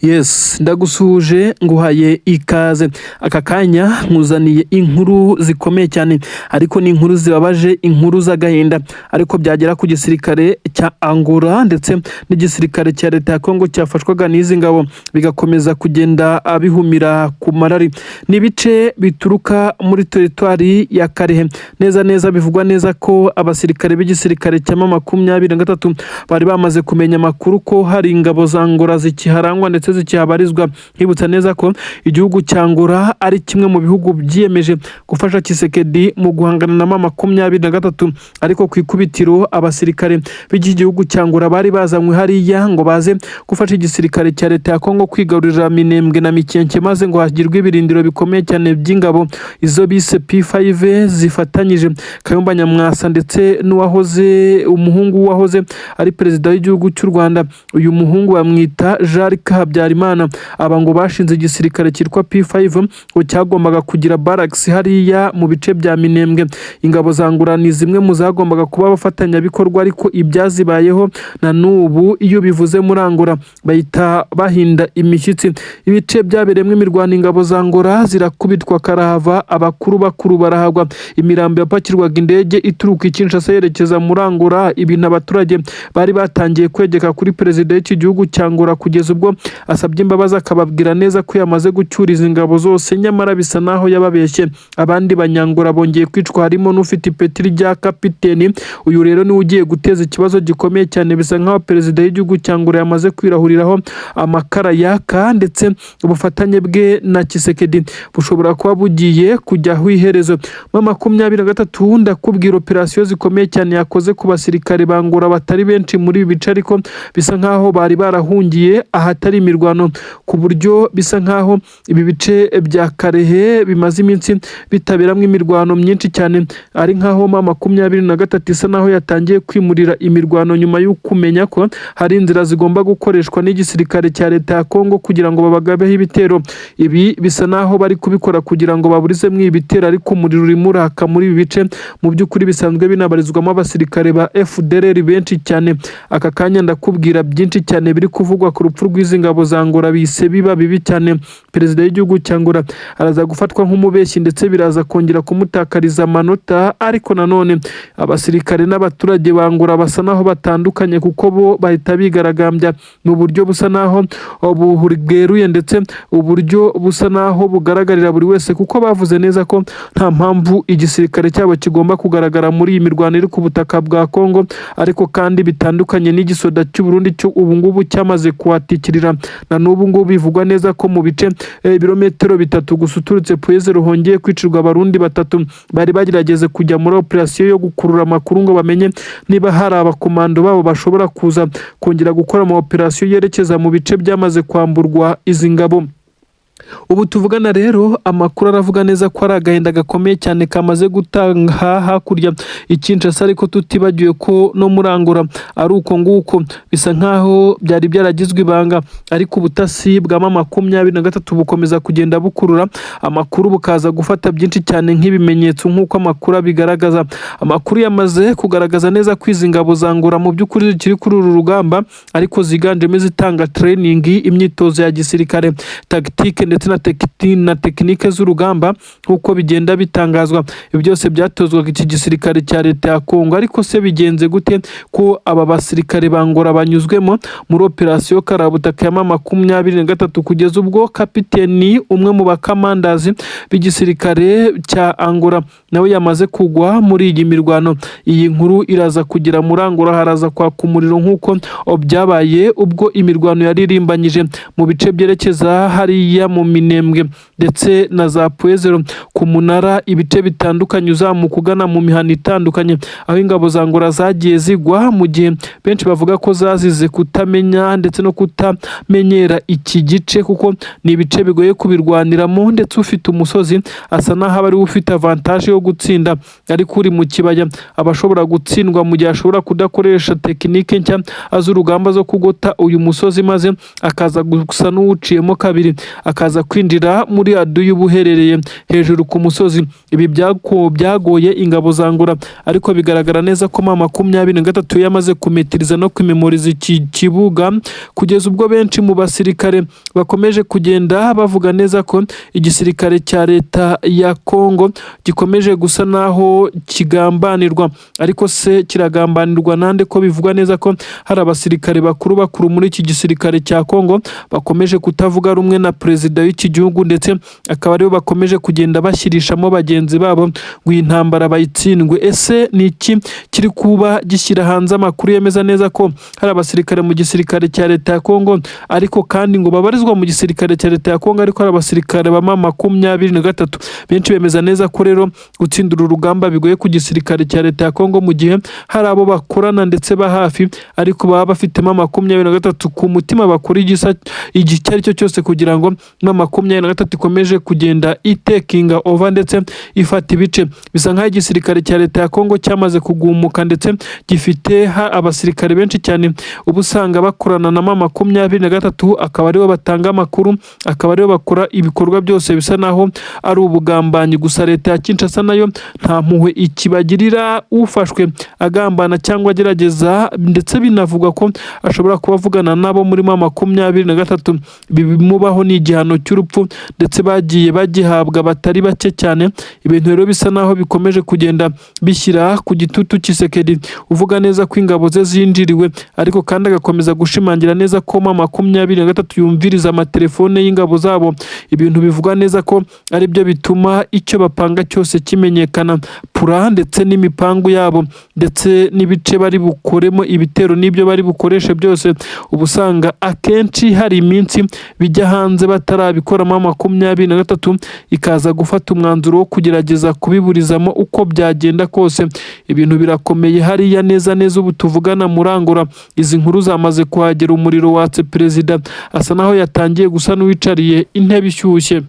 Yes, ndagusuhuje, nguhaye ikaze. Aka kanya nkuzaniye inkuru zikomeye cyane, ariko ni inkuru zibabaje, inkuru z'agahinda, ariko byagera ku gisirikare cya Angola ndetse n'igisirikare cya leta ya Kongo cyafashwaga n'izi ngabo, bigakomeza kugenda bihumira ku marari. Ni ibice bituruka muri teritwari ya Kalehe neza neza. Bivugwa neza ko abasirikare b'igisirikare cya M23 bari bamaze kumenya amakuru ko hari ingabo za Angola zikiharangwa ndetse zikihabarizwa. Nkibutsa neza ko igihugu cya Angola ari kimwe mu bihugu byiyemeje gufasha Tshisekedi mu guhangana na M23, ariko ku ikubitiro abasirikare b'iki gihugu cya Angola bari bazanywe hariya ngo baze gufasha igisirikare cya leta ya Kongo kwigarurira Minembwe na Mikenke, maze ngo hagirwe ibirindiro bikomeye cyane by'ingabo, izo bise P5 zifatanyije Kayumba Nyamwasa ndetse n'uwahoze, umuhungu wahoze ari perezida w'igihugu cy'u Rwanda. Uyu muhungu bamwita Jean Habyarimana. Aba ngo bashinze igisirikare cyitwa P5, ngo cyagombaga kugira barracks hariya mu bice bya Minembwe. Ingabo za Angola ni zimwe mu zagombaga kuba abafatanyabikorwa, ariko ibyazibayeho na n'ubu iyo bivuze muri Angola bahita bahinda imishyitsi. Ibice byabereyemo imirwano, ingabo za Angola zirakubitwa karahava, abakuru bakuru barahagwa, imirambo yapakirwaga indege ituruka i Kinshasa yerekeza muri Angola, ibintu abaturage bari batangiye kwegeka kuri perezida w'iki gihugu cya Angola, kugeza ubwo asabye imbabazi akababwira neza ko yamaze gucyuriza ingabo zose, nyamara bisa naho yababeshye. Abandi banyangora bongeye kwicwa, harimo n'ufite ipeti rya kapiteni. Uyu rero niwe ugiye guteza ikibazo gikomeye cyane. Bisa nkaho perezida w'igihugu cya Angola yamaze kwirahuriraho amakara yaka, ndetse ubufatanye bwe na Tshisekedi bushobora kuba bugiye kujyaho iherezo. M23, ndakubwira operasiyo zikomeye cyane yakoze ku basirikare ba Angola batari benshi muri ibi bice, ariko bisa nkaho bari barahungiye ahatari imirwano, ku buryo bisa nkaho ibi bice bya Kalehe bimaze iminsi bitaberamo imirwano myinshi cyane, ari nkaho M23 isa naho yatangiye kwimurira imirwano nyuma yo kumenya ko hari inzira zigomba gukoreshwa n'igisirikare cya leta ya Kongo kugira ngo babagabeho ibitero. Ibi bisa naho bari kubikora kugira ngo baburizemo ibi bitero, ariko umuriro urimo uraka muri ibi bice mu by'ukuri bisanzwe binabarizwamo abasirikare ba FDLR benshi cyane. Aka kanya ndakubwira byinshi cyane biri kuvugwa ku rupfu rw'izi ngabo za Angola, bise biba bibi cyane. Perezida w'igihugu cya Angola araza gufatwa nk'umubeshyi, ndetse biraza kongera kumutakariza amanota. Ariko nanone abasirikare n'abaturage ba Angola basa naho batandukanye, kuko bo bahita bigaragambya mu buryo busa naho bweruye, ndetse uburyo busa naho bugaragarira buri wese, kuko bavuze neza ko nta mpamvu igisirikare cyabo kigomba kugaragara muri iyi mirwano iri ku butaka bwa Kongo. Ariko kandi bitandukanye n'igisoda cy'u Burundi cyo ubu ngubu cyamaze kuhatikirira. Na n'ubu ngubu bivugwa neza ko mu bice ibirometero 3 gusa uturutse Pwezero hongeye kwicirwa Abarundi batatu bari bagerageze kujya muri operasiyo yo gukurura amakuru ngo bamenye niba hari abakomando babo bashobora kuza kongera gukora ama operasiyo yerekeza mu bice byamaze kwamburwa izi ngabo. Ubu tuvugana rero, amakuru aravuga neza ko ari agahinda gakomeye cyane kamaze gutanga hakurya i Kinshasa, ariko tutibagiwe ko no muri Angola ari uko nguko. Bisa nkaho byari byaragizwe ibanga, ariko ubutasi bwa M23 bukomeza kugenda bukurura amakuru, bukaza gufata byinshi cyane nk'ibimenyetso nk'uko amakuru abigaragaza. Amakuru yamaze kugaragaza neza ko izi ngabo za Angola mu by'ukuri zikiri kuri uru rugamba, ariko ziganjemo izitanga training, imyitozo ya gisirikare, tactique ndetse na tekinike z'urugamba nk'uko bigenda bitangazwa. Ibi byose byatozwaga iki gisirikare cya leta ya Kongo. Ariko se bigenze gute ko aba basirikare ba Angola banyuzwemo muri operasiyo karabutaka ya M23, kugeza ubwo kapiteni umwe mu bakamandazi b'igisirikare cya Angola nawe yamaze kugwa muri iyi mirwano? Iyi nkuru iraza kugera muri Angola, haraza kwaka umuriro nk'uko byabaye ubwo imirwano yaririmbanyije mu bice byerekeza hariya mu Minembwe ndetse na za Pwezero ku munara, ibice bitandukanye uzamuka ugana mu mihanda itandukanye, aho ingabo za Angola zagiye zigwa, mu gihe benshi bavuga ko zazize kutamenya ndetse no kutamenyera iki gice, kuko ni ibice bigoye kubirwaniramo, ndetse ufite umusozi asa n'aho aba ariwe ufite avantage yo gutsinda, ariko uri mu kibaya aba ashobora gutsindwa mu gihe ashobora kudakoresha tekinike nshya z'urugamba zo kugota uyu musozi, maze akaza gusa n'uwuciyemo kabiri, akaza bakaza kwinjira muri Aduyi ubuherereye hejuru ku musozi. Ibi byagoye ingabo za Angola, ariko bigaragara neza ko M23 yamaze kumetiriza no kwimemoriza iki kibuga, kugeza ubwo benshi mu basirikare bakomeje kugenda bavuga neza ko igisirikare cya leta ya Kongo gikomeje gusa naho kigambanirwa. Ariko se kiragambanirwa nande, ko bivugwa neza ko hari abasirikare bakuru bakuru muri iki gisirikare cya Kongo bakomeje kutavuga rumwe na perezida w'iki gihugu, ndetse akaba aribo bakomeje kugenda bashyirishamo bagenzi babo ngo iyi ntambara bayitsindwe? Ese ni iki kiri kuba gishyira hanze amakuru yemeza neza ko hari abasirikare mu gisirikare cya leta ya Kongo, ariko kandi ngo babarizwa mu gisirikare cya leta ya Kongo, ariko hari abasirikare ba M23? Benshi bemeza neza ko rero gutsinda uru rugamba bigoye ku gisirikare cya leta ya Kongo, mu gihe hari abo bakorana ndetse ba hafi, ariko baba bafitemo 23 ku mutima, bakora igisa icyo ari cyo cyose kugira ngo M23 ikomeje kugenda itakinga over ndetse ifata ibice. Bisa nk'aho igisirikare cya leta ya Kongo cyamaze kugumuka, ndetse gifite abasirikare benshi cyane uba usanga bakorana na M23, akaba aribo batanga amakuru, akaba aribo bakora ibikorwa byose bisa naho ari ubugambanyi. Gusa leta ya Kinshasa nayo nta mpuhwe ikibagirira. Ufashwe agambana cyangwa agerageza, ndetse binavugwa ko ashobora kuba avugana nabo muri M23, bimubaho ni igihano cy'urupfu, ndetse bagiye bagihabwa batari bake cyane. Ibintu rero bisa naho bikomeje kugenda bishyira ku gitutu Tshisekedi, uvuga neza ko ingabo ze zinjiriwe, ariko kandi agakomeza gushimangira neza ko M23 yumviriza amatelefone y'ingabo zabo, ibintu bivugwa neza ko ari byo bituma icyo bapanga cyose kimenyekana, plan ndetse n'imipangu yabo, ndetse n'ibice bari bukoremo ibitero n'ibyo bari bukoreshe byose. Uba usanga akenshi hari iminsi bijya hanze batarabikoramo, 23 ikaza gufata umwanzuro wo kugerageza kubiburizamo uko byagenda kose. Ibintu birakomeye hariya neza neza ubu tuvugana muri Angola. Izi nkuru zamaze kuhagera, umuriro watse, perezida asa naho yatangiye gusa n'uwicariye intebe ishyushye.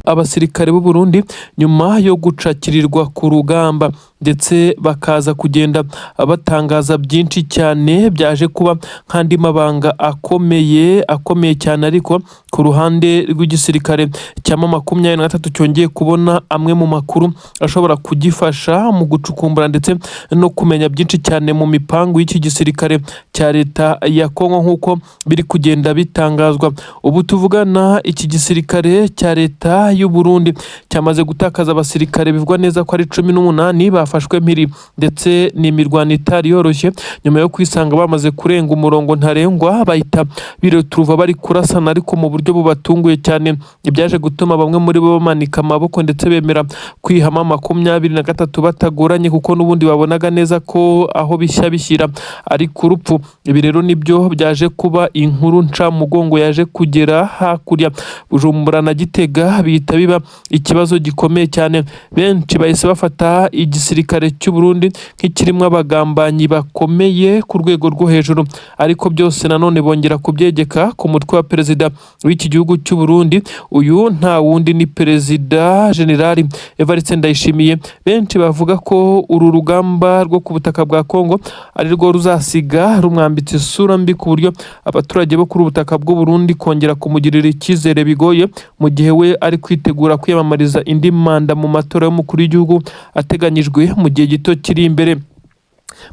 Abasirikare b'u Burundi, nyuma yo gucakirirwa ku rugamba ndetse bakaza kugenda batangaza byinshi cyane, byaje kuba nk'andi mabanga akomeye akomeye cyane, ariko ku ruhande rw'igisirikare cya M23 cyongeye kubona amwe mu makuru ashobora kugifasha mu gucukumbura ndetse no kumenya byinshi cyane mu mipangu y'iki gisirikare cya leta ya Kongo, nk'uko biri kugenda bitangazwa. Ubu tuvugana, iki gisirikare cya leta y'u Burundi cyamaze gutakaza abasirikare bivugwa neza ko ari 18 bafashwe mpiri, ndetse ni imirwano itari yoroshye. Nyuma yo kwisanga bamaze kurenga umurongo ntarengwa, bahita bireturuva bari kurasana, ariko mu buryo bubatunguye cyane, ibyaje gutuma bamwe muri bo bamanika amaboko ndetse bemera kwihama 23 batagoranye, kuko n'ubundi babonaga neza ko aho bishya bishyira ari ku rupfu. Ibi rero nibyo byaje kuba inkuru ncamugongo yaje kugera hakurya Bujumbura na Gitega, bihita biba ikibazo gikomeye cyane. Benshi bahise bafata igisirikare cy'u Burundi nk'ikirimo abagambanyi bakomeye ku rwego rwo hejuru, ariko byose nanone bongera kubyegeka ku mutwe wa perezida w'iki gihugu cy'u Burundi. Uyu nta wundi ni Perezida Generali Evariste Ndayishimiye. Benshi bavuga ko uru rugamba rwo ku butaka bwa Kongo ari rwo ruzasiga rumwambitse isura mbi, ku buryo abaturage bo kuri ubu butaka bw'u Burundi kongera kumugirira icyizere bigoye, mu gihe we ari kwitegura kwiyamamariza indi manda mu matora y'umukuru w'igihugu ateganyijwe mu gihe gito kiri imbere.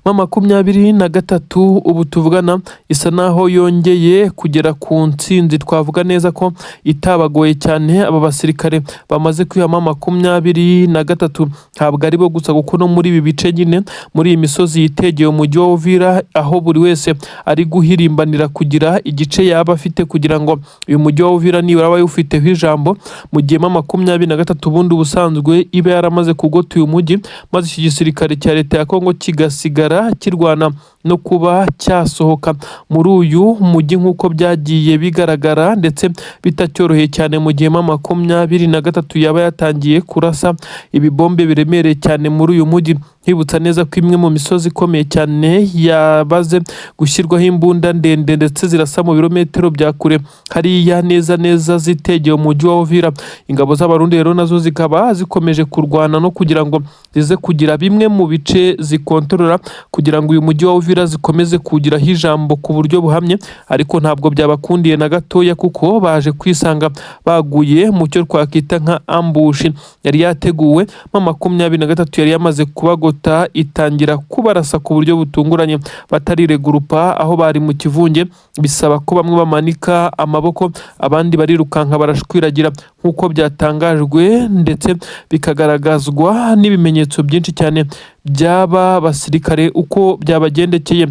M23 ubu tuvugana isa naho yongeye kugera ku ntsinzi, twavuga neza ko itabagoye cyane. Aba basirikare bamaze kwihama 23 ntabwo ari bo gusa, kuko no muri ibi bice nyine, muri iyi misozi yitegeye umujyi wa Uvira, aho buri wese ari guhirimbanira kugira igice yaba afite kugira ngo uyu mujyi wa Uvira nibura abe awufiteho ijambo, mu gihe M23 ubundi ubusanzwe iba yaramaze kugota uyu mujyi, maze iki gisirikare cya leta ya Kongo kigasigara kirwana no kuba cyasohoka muri uyu mujyi, nk'uko byagiye bigaragara ndetse bitacyoroheye cyane, mu gihe M23 yaba yatangiye kurasa ibibombe biremereye cyane muri uyu mujyi. Nkibutsa neza ko imwe mu misozi ikomeye cyane yabaze gushyirwaho imbunda ndende ndetse zirasa mu birometero bya kure, hariya neza neza zitegeye umujyi wa Uvira. Ingabo z'Abarundi rero nazo zikaba zikomeje kurwana no kugira ngo zize kugira bimwe mu bice zikontorora, kugira ngo uyu mujyi wa Uvira Uvira zikomeze kugiraho ijambo ku buryo buhamye, ariko ntabwo byabakundiye na gatoya, kuko baje kwisanga baguye mu cyo twakwita nka ambush yari yateguwe. M23 yari yamaze kubagota, itangira kubarasa ku buryo butunguranye batariregurupa aho bari mu kivunge, bisaba ko bamwe bamanika amaboko, abandi barirukanka barashwiragira, nk'uko byatangajwe ndetse bikagaragazwa n'ibimenyetso byinshi cyane by'aba basirikare uko byabagendekeye.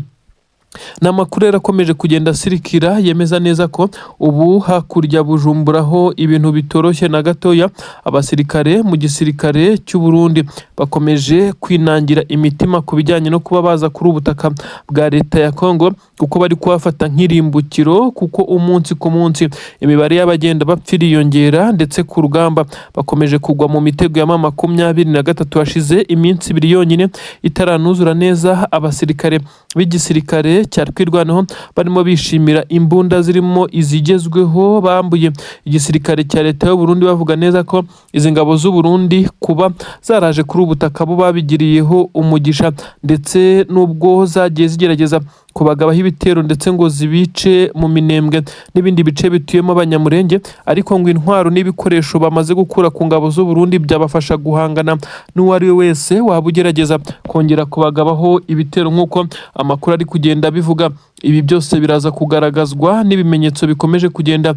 Ni amakuru rero akomeje kugenda asirikira, yemeza neza ko ubu hakurya Bujumbura ho ibintu bitoroshye na gatoya. Abasirikare mu gisirikare cy'u Burundi bakomeje kwinangira imitima ku bijyanye no kuba baza kuri ubutaka bwa leta ya Congo, kuko bari kuhafata nk'irimbukiro, kuko umunsi ku munsi imibare y'abagenda bapfa iriyongera, ndetse ku rugamba bakomeje kugwa mu mitego ya M23. Hashize iminsi 2 yonyine itaranuzura neza, abasirikare b'igisirikare cya Twirwaneho barimo bishimira imbunda zirimo izigezweho bambuye igisirikare cya leta y'u Burundi, bavuga neza ko izi ngabo z'u Burundi kuba zaraje kuri ubu butaka bo babigiriyeho umugisha, ndetse n'ubwo zagiye zigerageza kubagabaho ibitero ndetse ngo zibice mu Minembwe n'ibindi bice bituyemo Abanyamurenge, ariko ngo intwaro n'ibikoresho bamaze gukura ku ngabo z'u Burundi byabafasha guhangana n'uwo ari we wese waba ugerageza kongera kubagabaho ibitero, nk'uko amakuru ari kugenda abivuga. Ibi byose biraza kugaragazwa n'ibimenyetso bikomeje kugenda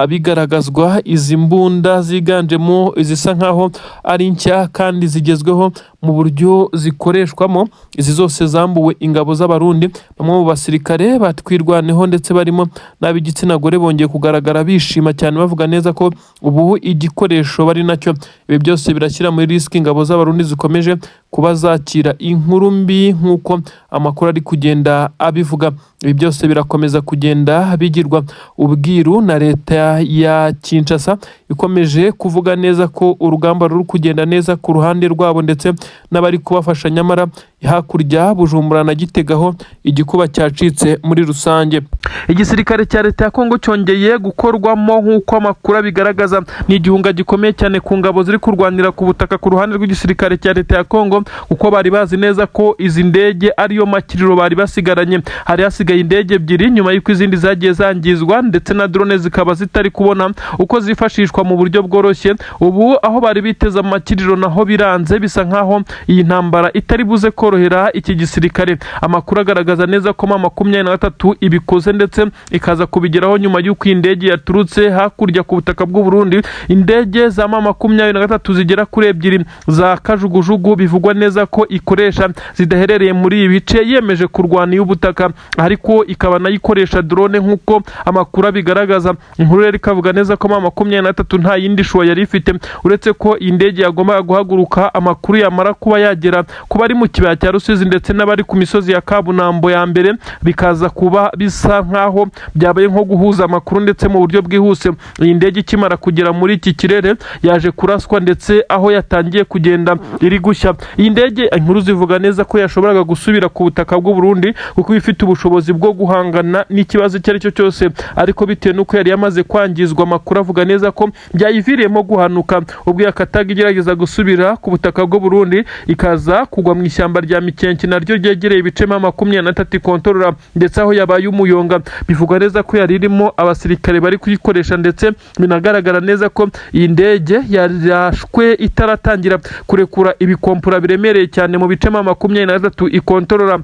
bigaragazwa. Izi mbunda ziganjemo izisa nkaho ari nshya kandi zigezweho mu buryo zikoreshwamo, izi zose zambuwe ingabo z'Abarundi. Bamwe mu basirikare batwirwaneho ndetse barimo n'ab'igitsina gore bongeye kugaragara bishima cyane, bavuga neza ko ubu igikoresho bari nacyo. Ibi byose birashyira muri risk ingabo z'Abarundi zikomeje kuba zakira inkuru mbi, nk'uko amakuru ari kugenda abivuga. Ibi byose birakomeza kugenda bigirwa ubwiru na leta ya Kinshasa, ikomeje kuvuga neza ko urugamba ruri kugenda neza ku ruhande rwabo ndetse n'abari kubafasha, nyamara hakurya Bujumbura na Gitega ho igikuba cyacitse muri rusange. Igisirikare cya leta ya Kongo cyongeye gukorwamo, nk'uko amakuru abigaragaza. Ni igihunga gikomeye cyane ku ngabo ziri kurwanira ku butaka ku ruhande rw'igisirikare cya leta ya Kongo, kuko bari bazi neza ko izi ndege ariyo makiriro bari basigaranye. Hari hasigaye indege 2 nyuma y'uko izindi zagiye zangizwa, ndetse na drone zikaba zitari kubona uko zifashishwa mu buryo bworoshye. Ubu aho bari biteze amakiriro naho biranze, bisa nkaho iyi ntambara itari buze korohera iki gisirikare. Amakuru agaragaza neza ko M23 ibikoze ndetse ikaza kubigeraho nyuma y'uko iyi ndege yaturutse hakurya ku butaka bw'u Burundi. Indege za M23 zigera kuri 2 za kajugujugu bivugwa neza ko ikoresha zidaherereye muri ibi bice, yemeje kurwana iy'ubutaka, ariko ikaba nayo ikoresha drone, nk'uko amakuru abigaragaza. Inkuru rero ikavuga neza ko M23 nta yindi choix yari ifite, uretse ko iyi ndege yagombaga guhaguruka, amakuru yamara kuba yagera ku bari mu kibaya cya Rusizi ndetse n'abari ku misozi ya Kabunambo ya mbere, bikaza kuba bisa nkaho byabaye nko guhuza amakuru ndetse mu buryo bwihuse. Iyi ndege ikimara kugera muri iki kirere yaje kuraswa, ndetse aho yatangiye kugenda iri gushya. Iyi ndege, inkuru zivuga neza ko yashoboraga gusubira ku butaka bw'u Burundi, kuko ifite ubushobozi bwo guhangana n'ikibazo icyo ari cyo cyose, ariko bitewe n'uko yari yamaze kwangizwa, amakuru avuga neza ko byayiviriyemo guhanuka ubwo yakataga igerageza gusubira ku butaka bw'u Burundi, ikaza kugwa mu ishyamba rya Mikenke naryo ryegereye ibice M23 ikontorora, ndetse aho yabaye umuyonga. Bivugwa neza ko yari irimo abasirikare bari kuyikoresha, ndetse binagaragara neza ko iyi ndege yarashwe itaratangira kurekura ibikompura biremereye cyane mu bice M23 ikontorora.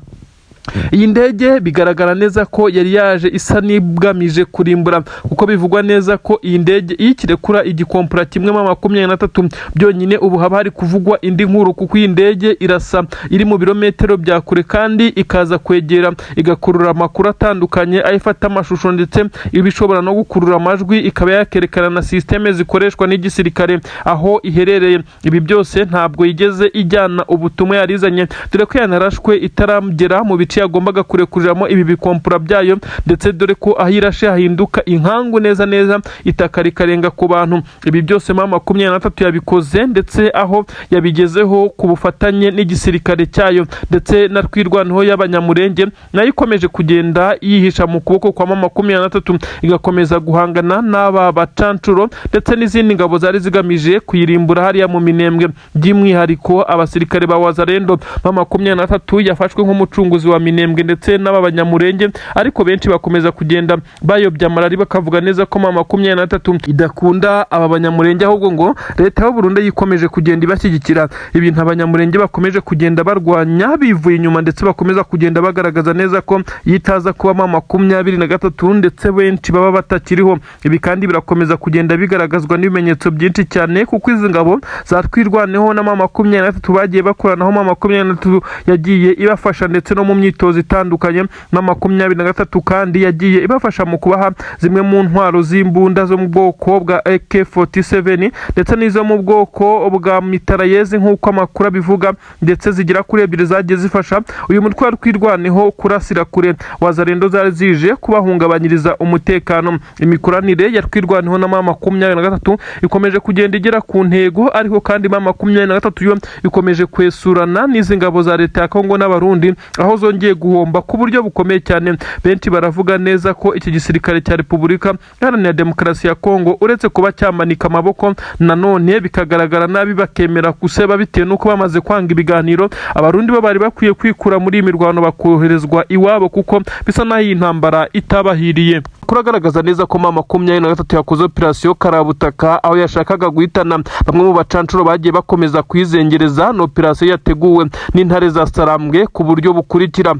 Iyi ndege bigaragara neza ko yari yaje isa n'igamije kurimbura, kuko bivugwa neza ko iyi ndege iyo ikirekura igikompura kimwe M23 byonyine, ubu haba hari kuvugwa indi nkuru, kuko iyi ndege irasa iri mu birometero bya kure kandi ikaza kwegera igakurura amakuru atandukanye, aho ifata amashusho ndetse iba ishobora no gukurura amajwi, ikaba yakerekana na système zikoreshwa n'igisirikare aho iherereye. Ibi byose ntabwo yigeze ijyana ubutumwa yarizanye, dore ko yanarashwe itaragera mu bice yagombaga kurekuriramo ibi bikompura byayo, ndetse dore ko aho irashe hahinduka inkangu neza neza, itaka rikarenga ku bantu. Ibi byose M23 yabikoze, ndetse aho yabigezeho ku bufatanye n'igisirikare cyayo ndetse na Twirwaneho y'Abanyamurenge, nayo ikomeje kugenda yihisha mu kuboko kwa M23, igakomeza guhangana n'aba bacancuro ndetse n'izindi ngabo zari zigamije kuyirimbura hariya mu Minembwe, by'umwihariko abasirikare ba Wazalendo. M23 yafashwe nk'umucunguzi wa Minembwe ndetse n'aba Banyamurenge, ariko benshi bakomeza kugenda bayobya amarari, bakavuga neza ko M23 idakunda aba Banyamurenge, ahubwo ngo leta y'u Burundi yikomeje kugenda ibashyigikira, ibintu Abanyamurenge bakomeje kugenda barwanya bivuye inyuma, ndetse bakomeza kugenda bagaragaza neza ko yitaza kuba M23 ndetse benshi baba batakiriho. Ibi kandi birakomeza kugenda bigaragazwa n'ibimenyetso byinshi cyane, kuko izi ngabo za Twirwaneho na M23 bagiye bakoranaho, M23 yagiye ibafasha ndetse no mu myitozo itandukanye. M23 kandi yagiye ibafasha mu kubaha zimwe mu ntwaro z'imbunda zo mu bwoko bwa AK47 ndetse n'izo mu bwoko bwa mitrailleuse, nk'uko amakuru abivuga, ndetse zigera kuri ebyiri zagiye zifasha uyu mutwe wa Twirwaneho kurasira kure Wazalendo zari zije kubahungabanyiriza umutekano. Imikoranire ya Twirwaneho na M23 ikomeje kugenda igera ku ntego, ariko kandi M23 yo ikomeje kwesurana n'izi ngabo za leta ya Kongo n'Abarundi, aho zongeye guhomba ku buryo bukomeye cyane. Benshi baravuga neza ko iki gisirikare cya Repubulika Iharanira Demokarasi ya Kongo, uretse kuba cyamanika amaboko nanone bikagaragara nabi, bakemera guseba bitewe n'uko bamaze kwanga ibiganiro, Abarundi bo bari bakwiye kwikura muri iyi mirwano bakoherezwa iwabo, kuko bisa n'aho iyi ntambara itabahiriye. Kuragaragaza neza ko M23 yakoze operasiyo karabutaka, aho yashakaga guhitana bamwe mu bacancuro bagiye bakomeza kuyizengereza. Ni operasiyo yateguwe n'intare za Sarambwe ku buryo bukurikira.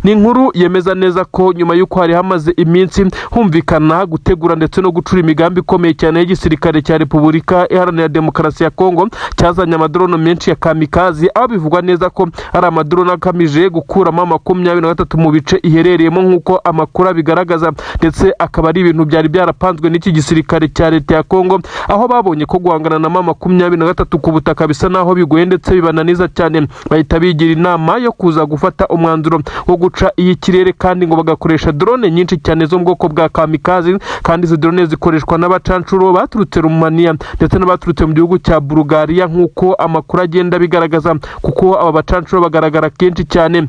Ni inkuru yemeza neza ko nyuma y'uko hari hamaze iminsi humvikana gutegura ndetse no gucura imigambi ikomeye cyane y'igisirikare cya Repubulika Iharanira Demokarasi ya Kongo, cyazanye amadrone menshi ya kamikazi, aho bivugwa neza ko ari amadrone agamije gukuramo 23 mu bice iherereyemo, nk'uko amakuru abigaragaza, ndetse akaba ari ibintu byari byarapanzwe n'iki gisirikare cya leta ya Kongo, aho babonye ko guhangana na M23 ku butaka bisa naho bigoye ndetse bibananiza cyane, bahita bigira inama yo kuza gufata umwanzuro wo guca iy'ikirere, kandi ngo bagakoresha drone nyinshi cyane zo mu bwoko bwa kamikazi. Kandi izi drone zikoreshwa n'abacancuro baturutse Rumaniya ndetse n'abaturutse mu gihugu cya Bulgaria, nk'uko amakuru agenda abigaragaza, kuko aba bacancuro bagaragara kenshi cyane.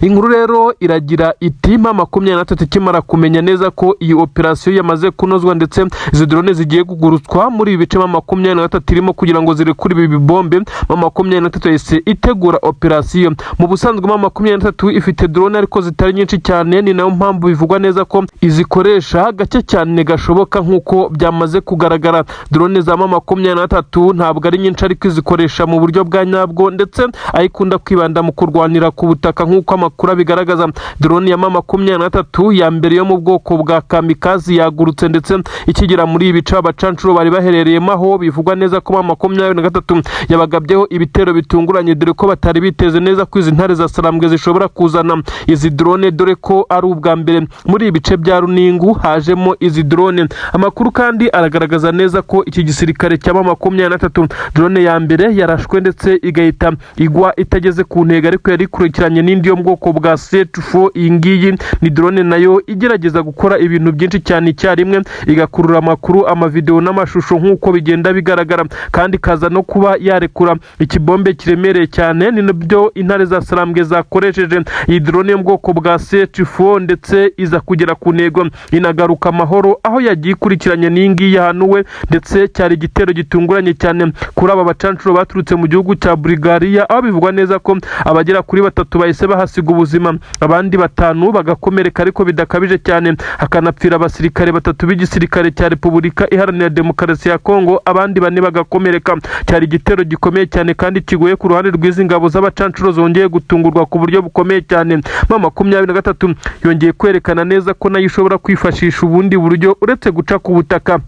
Inkuru rero iragira iti: M23 ikimara kumenya neza ko iyi operasiyo yamaze kunozwa, ndetse izi drone zigiye kugurutswa muri ibi bice M23 irimo kugira ngo zirekure ibi bibombe, M23 yahise itegura operasiyo. Mu busanzwe M23 ifite drone, ariko zitari nyinshi cyane. Ni nayo mpamvu bivugwa neza ko izikoresha gake cyane gashoboka, nk'uko byamaze kugaragara. Drone za M23 ntabwo ari nyinshi, ariko izikoresha mu buryo bwa nyabwo, ndetse ayikunda kwibanda mu kurwanira ku butaka, nk'uko amakuru abigaragaza. Drone ya M23 ya mbere yo mu bwoko bwa kamikazi yagurutse, ndetse ikigera muri ibi bice abacancuro bari baherereyemo, aho bivugwa neza ko M23 yabagabyeho ibitero bitunguranye, dore ko batari biteze neza ko izi ntare za Sarambwe zishobora kuzana izi drone, dore ko ari ubwa mbere muri ibi bice bya Runingu hajemo izi drone. Amakuru kandi aragaragaza neza ko iki gisirikare cya M23, drone ya mbere yarashwe ndetse igahita igwa itageze ku ntego, ariko yari ikurikiranye n'indi yo mu bwoko bwa C4. Iyi ngiyi ni drone nayo igerageza gukora ibintu byinshi cyane icyarimwe, igakurura amakuru, amavideo n'amashusho, nk'uko bigenda bigaragara, kandi ikaza no kuba yarekura ikibombe kiremereye cyane. Ni nabyo intare za Sarambwe zakoresheje iyi drone yo mu bwoko bwa C4, ndetse iza kugera ku ntego inagaruka amahoro, aho yagiye ikurikiranye n'iyi ngiyi yahanuwe. Ndetse cyari igitero gitunguranye cyane kuri aba bacancuro baturutse mu gihugu cya Bulgaria, aho bivugwa neza ko abagera kuri batatu bahise bahasiga ubuzima, abandi batanu bagakomereka ariko bidakabije cyane, hakanapfira abasirikare batatu b'igisirikare cya Repubulika Iharanira Demokarasi ya Kongo, abandi bane bagakomereka. Cyari igitero gikomeye cyane kandi kigoye ku ruhande rw'izi ngabo z'abacancuro zongeye gutungurwa ku buryo bukomeye cyane. M23 yongeye kwerekana neza ko nayo ishobora kwifashisha ubundi buryo uretse guca ku butaka.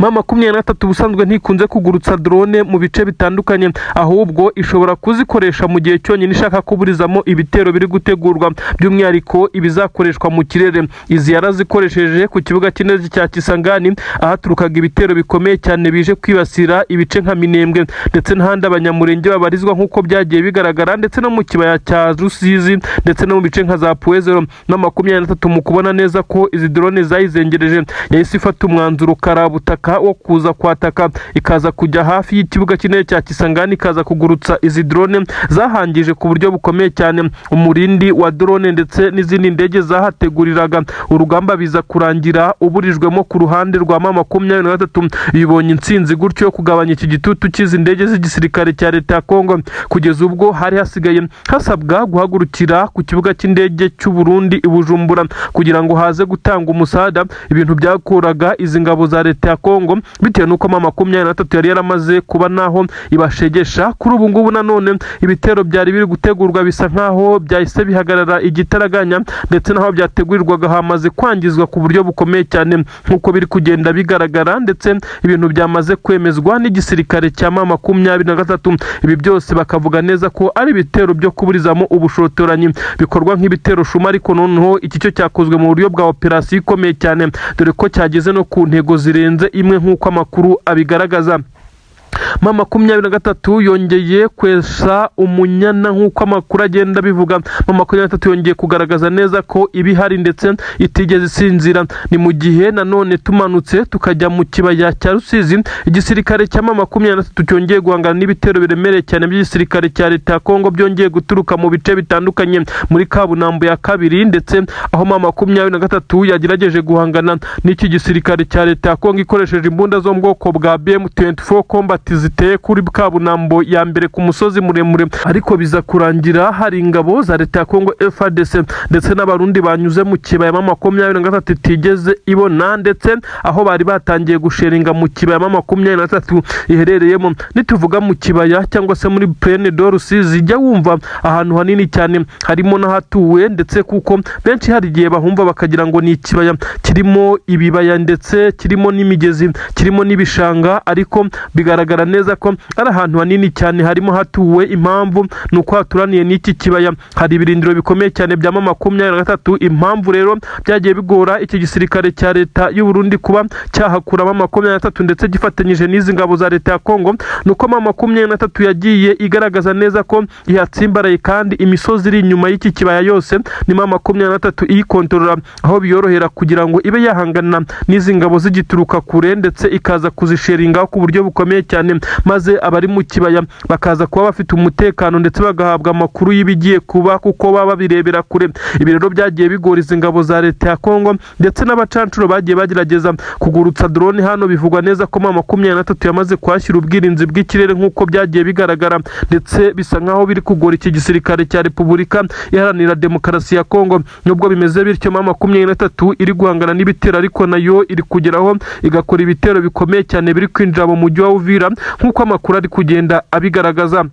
M23 ubusanzwe ntikunze kugurutsa drone mu bice bitandukanye, ahubwo ishobora kuzikoresha mu gihe cyonyine ishaka kuburizamo ibitero biri gutegurwa, by'umwihariko ibizakoreshwa mu kirere. Izi yarazikoresheje ku kibuga cy'indege cya Kisangani, ahaturukaga ibitero bikomeye cyane bije kwibasira ibice nka Minembwe ndetse n'ahandi Abanyamurenge babarizwa, nk'uko byagiye bigaragara, ndetse no mu kibaya cya Rusizi, ndetse no mu bice nka za Puwezero. Na 23 mu kubona neza ko izi drone zayizengereje, yahise ifata umwanzuro karabutaka. butaka wo kuza kwataka, ikaza kujya hafi y'ikibuga cy'indege cya Kisangani, ikaza kugurutsa izi drone zahangije ku buryo bukomeye cyane umurindi wa drone ndetse n'izindi ndege zahateguriraga urugamba, biza kurangira uburijwemo ku ruhande rwa M23. Bibonye intsinzi gutyo yo kugabanya iki gitutu cy'izi ndege z'igisirikare cya leta ya Kongo, kugeza ubwo hari hasigaye hasabwa guhagurukira ku kibuga cy'indege cy'u Burundi i Bujumbura kugira ngo haze gutanga umusada. Ibintu byakuraga izi ngabo za leta ya Kongo bitewe n'uko M23 yari yaramaze kuba naho ibashegesha. Kuri ubu ngubu nanone ibitero byari biri gutegurwa bisa nkaho byahise bihagarara igitaraganya, ndetse n'aho byategurirwaga hamaze kwangizwa ku buryo bukomeye cyane nk'uko biri kugenda bigaragara, ndetse ibintu byamaze kwemezwa n'igisirikare cya M23. Ibi byose bakavuga neza ko ari ibitero byo kuburizamo ubushotoranyi bikorwa nk'ibitero shuma, ariko noneho iki cyo cyakozwe mu buryo bwa operasiyo ikomeye cyane, dore ko cyageze no ku ntego zirenze imwe nk'uko amakuru abigaragaza. M23 yongeye kwesa umunyana nk'uko amakuru agenda abivuga. M23 yongeye kugaragaza neza ko ibihari ndetse itigeze isinzira. Ni mu gihe nanone tumanutse tukajya mu kibaya cya Rusizi, igisirikare cya M23 cyongeye guhangana n'ibitero biremereye cyane by'igisirikare cya leta ya Kongo byongeye guturuka mu bice bitandukanye muri Kabunambo ya kabiri, ndetse aho M23 yagerageje guhangana n'iki gisirikare cya leta ya Kongo ikoresheje imbunda zo mu bwoko bwa BM24 Combat ziteye kuri Kabunambo ya mbere ku musozi muremure, ariko biza kurangira hari ingabo za leta ya Kongo FARDC ndetse n'Abarundi banyuze mu kibaya M23 itigeze ibona, ndetse aho bari batangiye gusheringa mu kibaya M23 iherereyemo. Nituvuga mu kibaya cyangwa se muri Plaine de Rusizi, jya wumva ahantu hanini cyane harimo n'ahatuwe, ndetse kuko benshi hari igihe bahumva bakagira ngo ni ikibaya kirimo ibibaya ndetse kirimo n'imigezi, kirimo n'ibishanga, ariko bigaragara neza ko ari ahantu hanini cyane harimo hatuwe. Impamvu ni uko haturaniye n'iki kibaya hari ibirindiro bikomeye cyane bya M23. Impamvu rero byagiye bigora iki gisirikare cya leta y'u Burundi kuba cyahakura M23 ndetse gifatanyije n'izi ngabo za leta ya Kongo, ni uko M23 yagiye igaragaza neza ko ihatsimbaraye, kandi imisozi iri inyuma y'iki kibaya yose ni M23 iyikontorora, aho biyorohera kugira ngo ibe yahangana n'izi ngabo zigituruka kure, ndetse ikaza kuzisheringaho ku buryo bukomeye cyane, maze abari mu kibaya bakaza kuba bafite umutekano ndetse bagahabwa amakuru y'ibigiye kuba kuko baba babirebera kure. Ibi rero byagiye bigora izi ngabo za leta ya Kongo ndetse n'abacancuro bagiye bagerageza kugurutsa drone hano. Bivugwa neza ko M23 yamaze kuhashyira ubwirinzi bw'ikirere nk'uko byagiye bigaragara, ndetse bisa nkaho biri kugora iki gisirikare cya Repubulika Iharanira Demokarasi ya Kongo. Nubwo bimeze bityo, M23 iri guhangana n'ibitero, ariko nayo iri kugeraho igakora ibitero bikomeye cyane biri kwinjira mu mujyi wa Uvira nk'uko amakuru ari kugenda abigaragaza.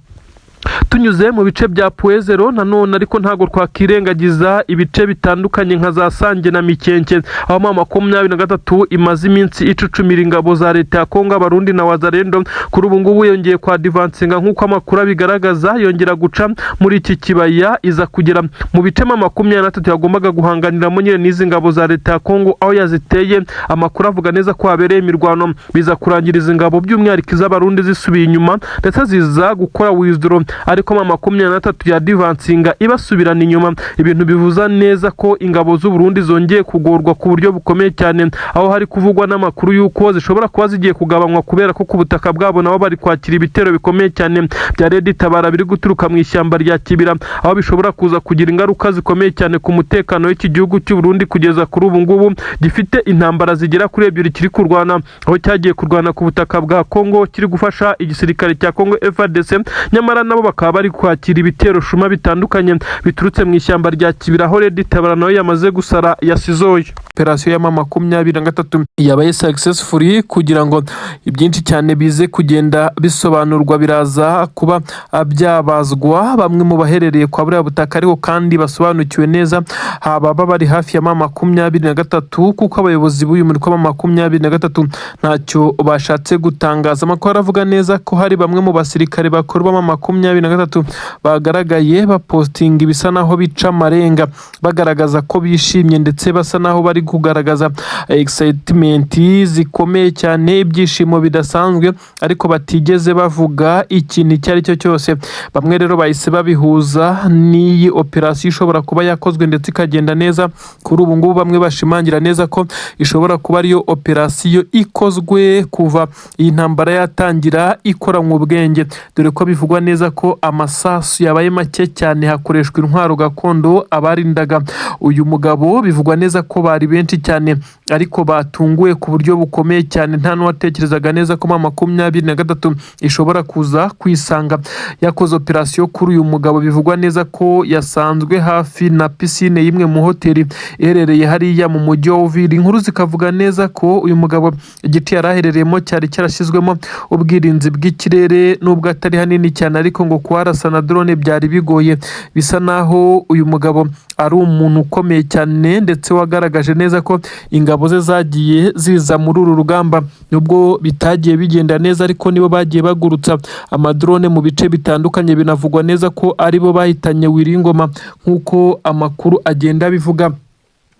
Tunyuze mu bice bya Point Zéro nanone, ariko ntabwo twakirengagiza ibice bitandukanye nka za Sange na Mikenke, aho M23 imaze iminsi icucumira ingabo za leta ya Kongo, Abarundi na Wazalendo. Kuri ubu ngubu yongeye kwa advancinga nk'uko amakuru abigaragaza, yongera guca muri iki kibaya, iza kugera mu bice M23 yagombaga guhanganiramo nyine n'izi ngabo za leta ya Kongo, aho yaziteye. Amakuru avuga neza ko habereye imirwano, biza kurangira izi ngabo by'umwihariko iz'Abarundi zisubiye inyuma, ndetse ziza gukora withdraw, ariko M23 ya advancinga ibasubirana inyuma. Ibintu bivuza neza ko ingabo z'u Burundi zongeye kugorwa ku buryo bukomeye cyane, aho hari kuvugwa n'amakuru y'uko zishobora kuba zigiye kugabanywa, kubera ko ku butaka bwabo nabo bari kwakira ibitero bikomeye cyane bya Red Tabara biri guturuka mu ishyamba rya Kibira, aho bishobora kuza kugira ingaruka zikomeye cyane ku mutekano w'iki gihugu cy'u Burundi. Kugeza kuri ubu ngubu gifite intambara zigera kuri ebyiri kiri kurwana, aho cyagiye kurwana ku butaka bwa Kongo kiri gufasha igisirikare cya Kongo FARDC, nyamara nabo bakaba bari kwakira ibitero shuma bitandukanye biturutse mu ishyamba rya Kibira, aho Red Tabara nayo yamaze gusara yasizoye. Operasiyo ya M23 yabaye successful. Kugira ngo ibyinshi cyane bize kugenda bisobanurwa, biraza kuba byabazwa bamwe mu baherereye kwa buriya butaka, ariko kandi basobanukiwe neza, haba bari hafi ya M23, kuko abayobozi b'uyu mutwe wa M23 ntacyo bashatse gutangaza. Amakuru aravuga neza ko hari bamwe mu basirikare bakuru ba M23 bagaragaye bapostinga ibisa naho bica amarenga, bagaragaza ko bishimye ndetse basa naho bari kugaragaza excitement zikomeye cyane, ibyishimo bidasanzwe, ariko batigeze bavuga ikintu icyo ari cyo cyose. Bamwe rero bahise babihuza n'iyi operasiyo ishobora kuba yakozwe ndetse ikagenda neza. Kuri ubu ngubu bamwe bashimangira neza ko ishobora kuba ariyo operasiyo ikozwe kuva iyi ntambara yatangira ikoranywe ubwenge, dore ko bivugwa neza ko amasasu yabaye make cyane, hakoreshwa intwaro gakondo. Abarindaga uyu mugabo bivugwa neza ko bari benshi cyane, ariko batunguwe ku buryo bukomeye cyane. Nta n'uwatekerezaga neza ko M23 ishobora kuza kwisanga yakoze operasiyo kuri uyu mugabo. Bivugwa neza ko yasanzwe hafi na pisine y'imwe mu hoteli iherereye hariya mu mujyi wa Uvira. Inkuru zikavuga neza ko uyu mugabo igiti yari aherereyemo cyari cyarashyizwemo ubwirinzi bw'ikirere, nubwo atari hanini cyane, ariko ngo kuharasa na drone byari bigoye. Bisa naho uyu mugabo ari umuntu ukomeye cyane, ndetse wagaragaje neza ko ingabo ze zagiye ziza muri uru rugamba, nubwo bitagiye bigenda neza, ariko nibo bagiye bagurutsa amadrone mu bice bitandukanye. Binavugwa neza ko aribo bahitanye Willy Ngoma, nk'uko amakuru agenda abivuga.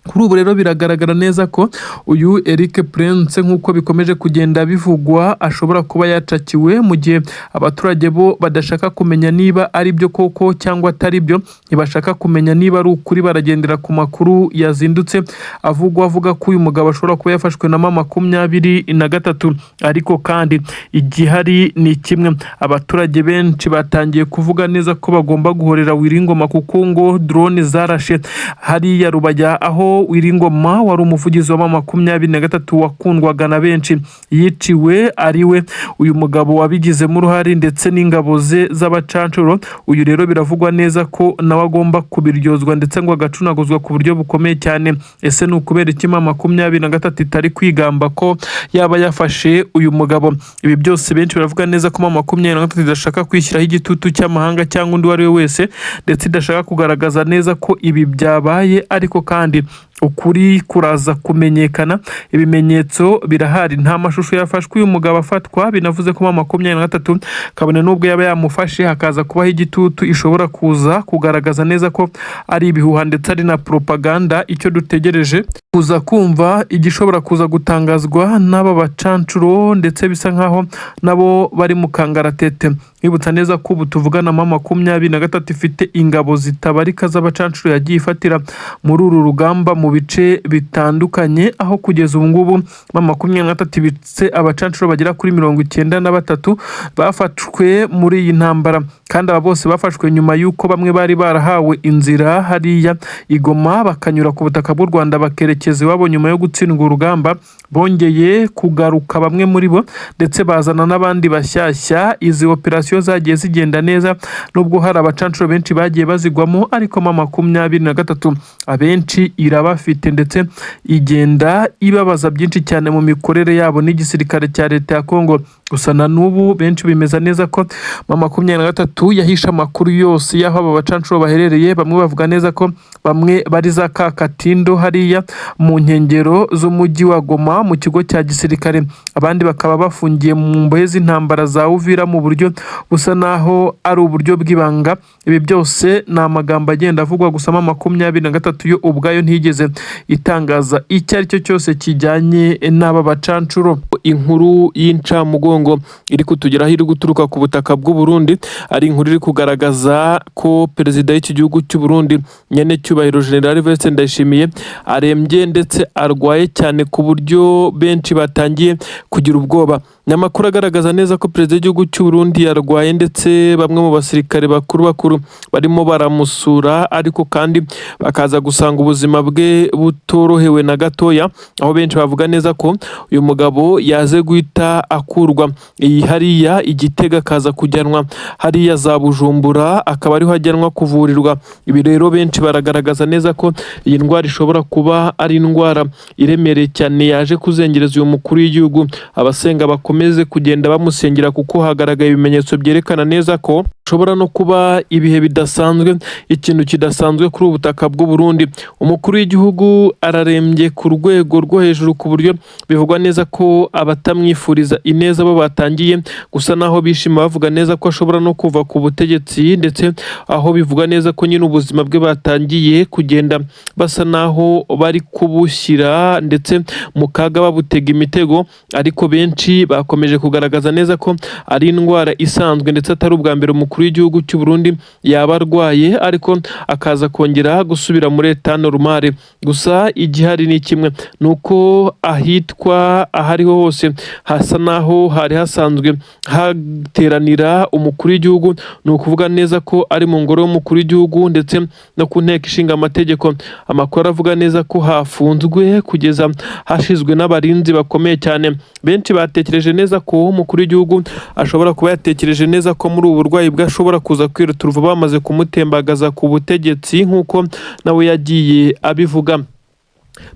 Kuri ubu rero biragaragara neza ko uyu Erik Prince, nk'uko bikomeje kugenda bivugwa, ashobora kuba yacakiwe, mu gihe abaturage bo badashaka kumenya niba ari byo koko cyangwa atari byo. Ntibashaka kumenya niba ari ukuri, baragendera ku makuru yazindutse avugwa, avuga ko uyu mugabo ashobora kuba yafashwe na M23. Ariko kandi igihari ni kimwe: abaturage benshi batangiye kuvuga neza ko bagomba guhorera Willy Ngoma, kuko ngo drone zarashe hariya Rubaya, aho Willy Ngoma wari umuvugizi wa M23 wakundwaga na benshi yiciwe, ari we uyu mugabo wabigizemo uruhare ndetse n'ingabo ze z'abacancuro. Uyu rero biravugwa neza ko nawe agomba kubiryozwa, ndetse ngo agacunaguzwa ku buryo bukomeye cyane. Ese ni ukubera iki M23 itari kwigamba ko yaba yafashe uyu mugabo? Ibi byose benshi baravuga neza ko M23 idashaka kwishyiraho igitutu cy'amahanga cyangwa undi uwo ari we wese, ndetse idashaka kugaragaza neza ko ibi byabaye. Ariko kandi ukuri kuraza kumenyekana, ibimenyetso birahari. Nta mashusho yafashwe uyu mugabo afatwa. Binavuze ko M23, kabone n'ubwo yaba yamufashe hakaza kubaho igitutu, ishobora kuza kugaragaza neza ko ari ibihuha ndetse ari na propaganda. Icyo dutegereje kuza kumva igishobora kuza gutangazwa n'aba bacancuro, ndetse bisa nkaho nabo bari mu kangaratete. Nkwibutsa neza ko ubu tuvugana M23 ifite ingabo zitabarika z'abacancuro yagiye ifatira muri uru rugamba mu bice bitandukanye, aho kugeza ubu ngubu M23 ibitse abacancuro bagera kuri 93 bafashwe muri iyi ntambara. Kandi aba bose bafashwe nyuma y'uko bamwe bari barahawe inzira hariya i Goma, bakanyura ku butaka bw'u Rwanda bakerekeza iwabo nyuma yo gutsindwa urugamba. Bongeye kugaruka bamwe muri bo, ndetse bazana n'abandi bashyashya. Izi operasiyo zagiye zigenda neza, nubwo hari abacancuro benshi bagiye bazigwamo, ariko M23 abenshi irabafite, ndetse igenda ibabaza byinshi cyane mu mikorere yabo n'igisirikare cya leta ya Kongo. Gusa na n'ubu benshi bemeza neza ko M23 yahishe amakuru yose y'aho aba bacancuro baherereye. Bamwe bavuga neza ko bamwe bari za Kakatindo hariya mu nkengero z'umujyi wa Goma mu kigo cya gisirikare, abandi bakaba bafungiye mu mbohe z'intambara za Uvira mu buryo busa naho ari uburyo bw'ibanga. Ibi byose ni amagambo agenda avugwa, gusa M23 yo ubwayo ntiyigeze itangaza icyo ari cyo cyose kijyanye n'aba bacancuro. Inkuru y'incamugongo iri kutugeraho iri guturuka ku butaka bw'u Burundi, ari inkuru iri kugaragaza ko perezida w'iki gihugu cy'u Burundi, nyene cyubahiro General Evariste Ndayishimiye, arembye ndetse arwaye cyane ku buryo benshi batangiye kugira ubwoba. Ni amakuru agaragaza neza ko perezida w'igihugu cy'u Burundi yarwaye, ndetse bamwe mu basirikare bakuru bakuru barimo baramusura, ariko kandi bakaza gusanga ubuzima bwe butorohewe na gatoya, aho benshi bavuga neza ko uyu mugabo yaze guhita akurwa iyi hariya i Gitega, akaza kujyanwa hariya za Bujumbura, akaba ariho ajyanwa kuvurirwa. Ibi rero benshi baragaragaza neza ko iyi ndwara ishobora kuba ari indwara iremereye cyane yaje kuzengereza uyu mukuru w'igihugu. Abasenga bakomeze kugenda bamusengera, kuko hagaragaye ibimenyetso byerekana neza ko Hashobora no kuba ibihe bidasanzwe, ikintu kidasanzwe kuri ubu butaka bw'u Burundi. Umukuru w'igihugu ararembye ku rwego rwo hejuru, ku buryo bivugwa neza ko abatamwifuriza ineza bo batangiye gusa naho bishima, bavuga neza ko ashobora no kuva ku butegetsi, ndetse aho bivuga neza ko nyine ubuzima bwe batangiye kugenda basa naho bari kubushyira ndetse mu kaga, babutega imitego. Ariko benshi bakomeje kugaragaza neza ko ari indwara isanzwe, ndetse atari ubwa mbere umukuru w'igihugu cy'u Burundi yaba arwaye, ariko akaza kongera gusubira muri état normal. Gusa igihari ni kimwe, ni uko ahitwa ahariho hose hasa naho hari hasanzwe hateranira umukuru w'igihugu, ni ukuvuga neza ko ari mu ngoro y'umukuru w'igihugu ndetse no ku nteko ishinga amategeko. Amakuru aravuga neza ko hafunzwe kugeza hashizwe n'abarinzi bakomeye cyane. Benshi batekereje neza ko umukuru w'igihugu ashobora kuba yatekereje neza ko muri ubu burwayi bwe ashobora kuza kwiruta bamaze kumutembagaza ku butegetsi, nk'uko nawe yagiye abivuga.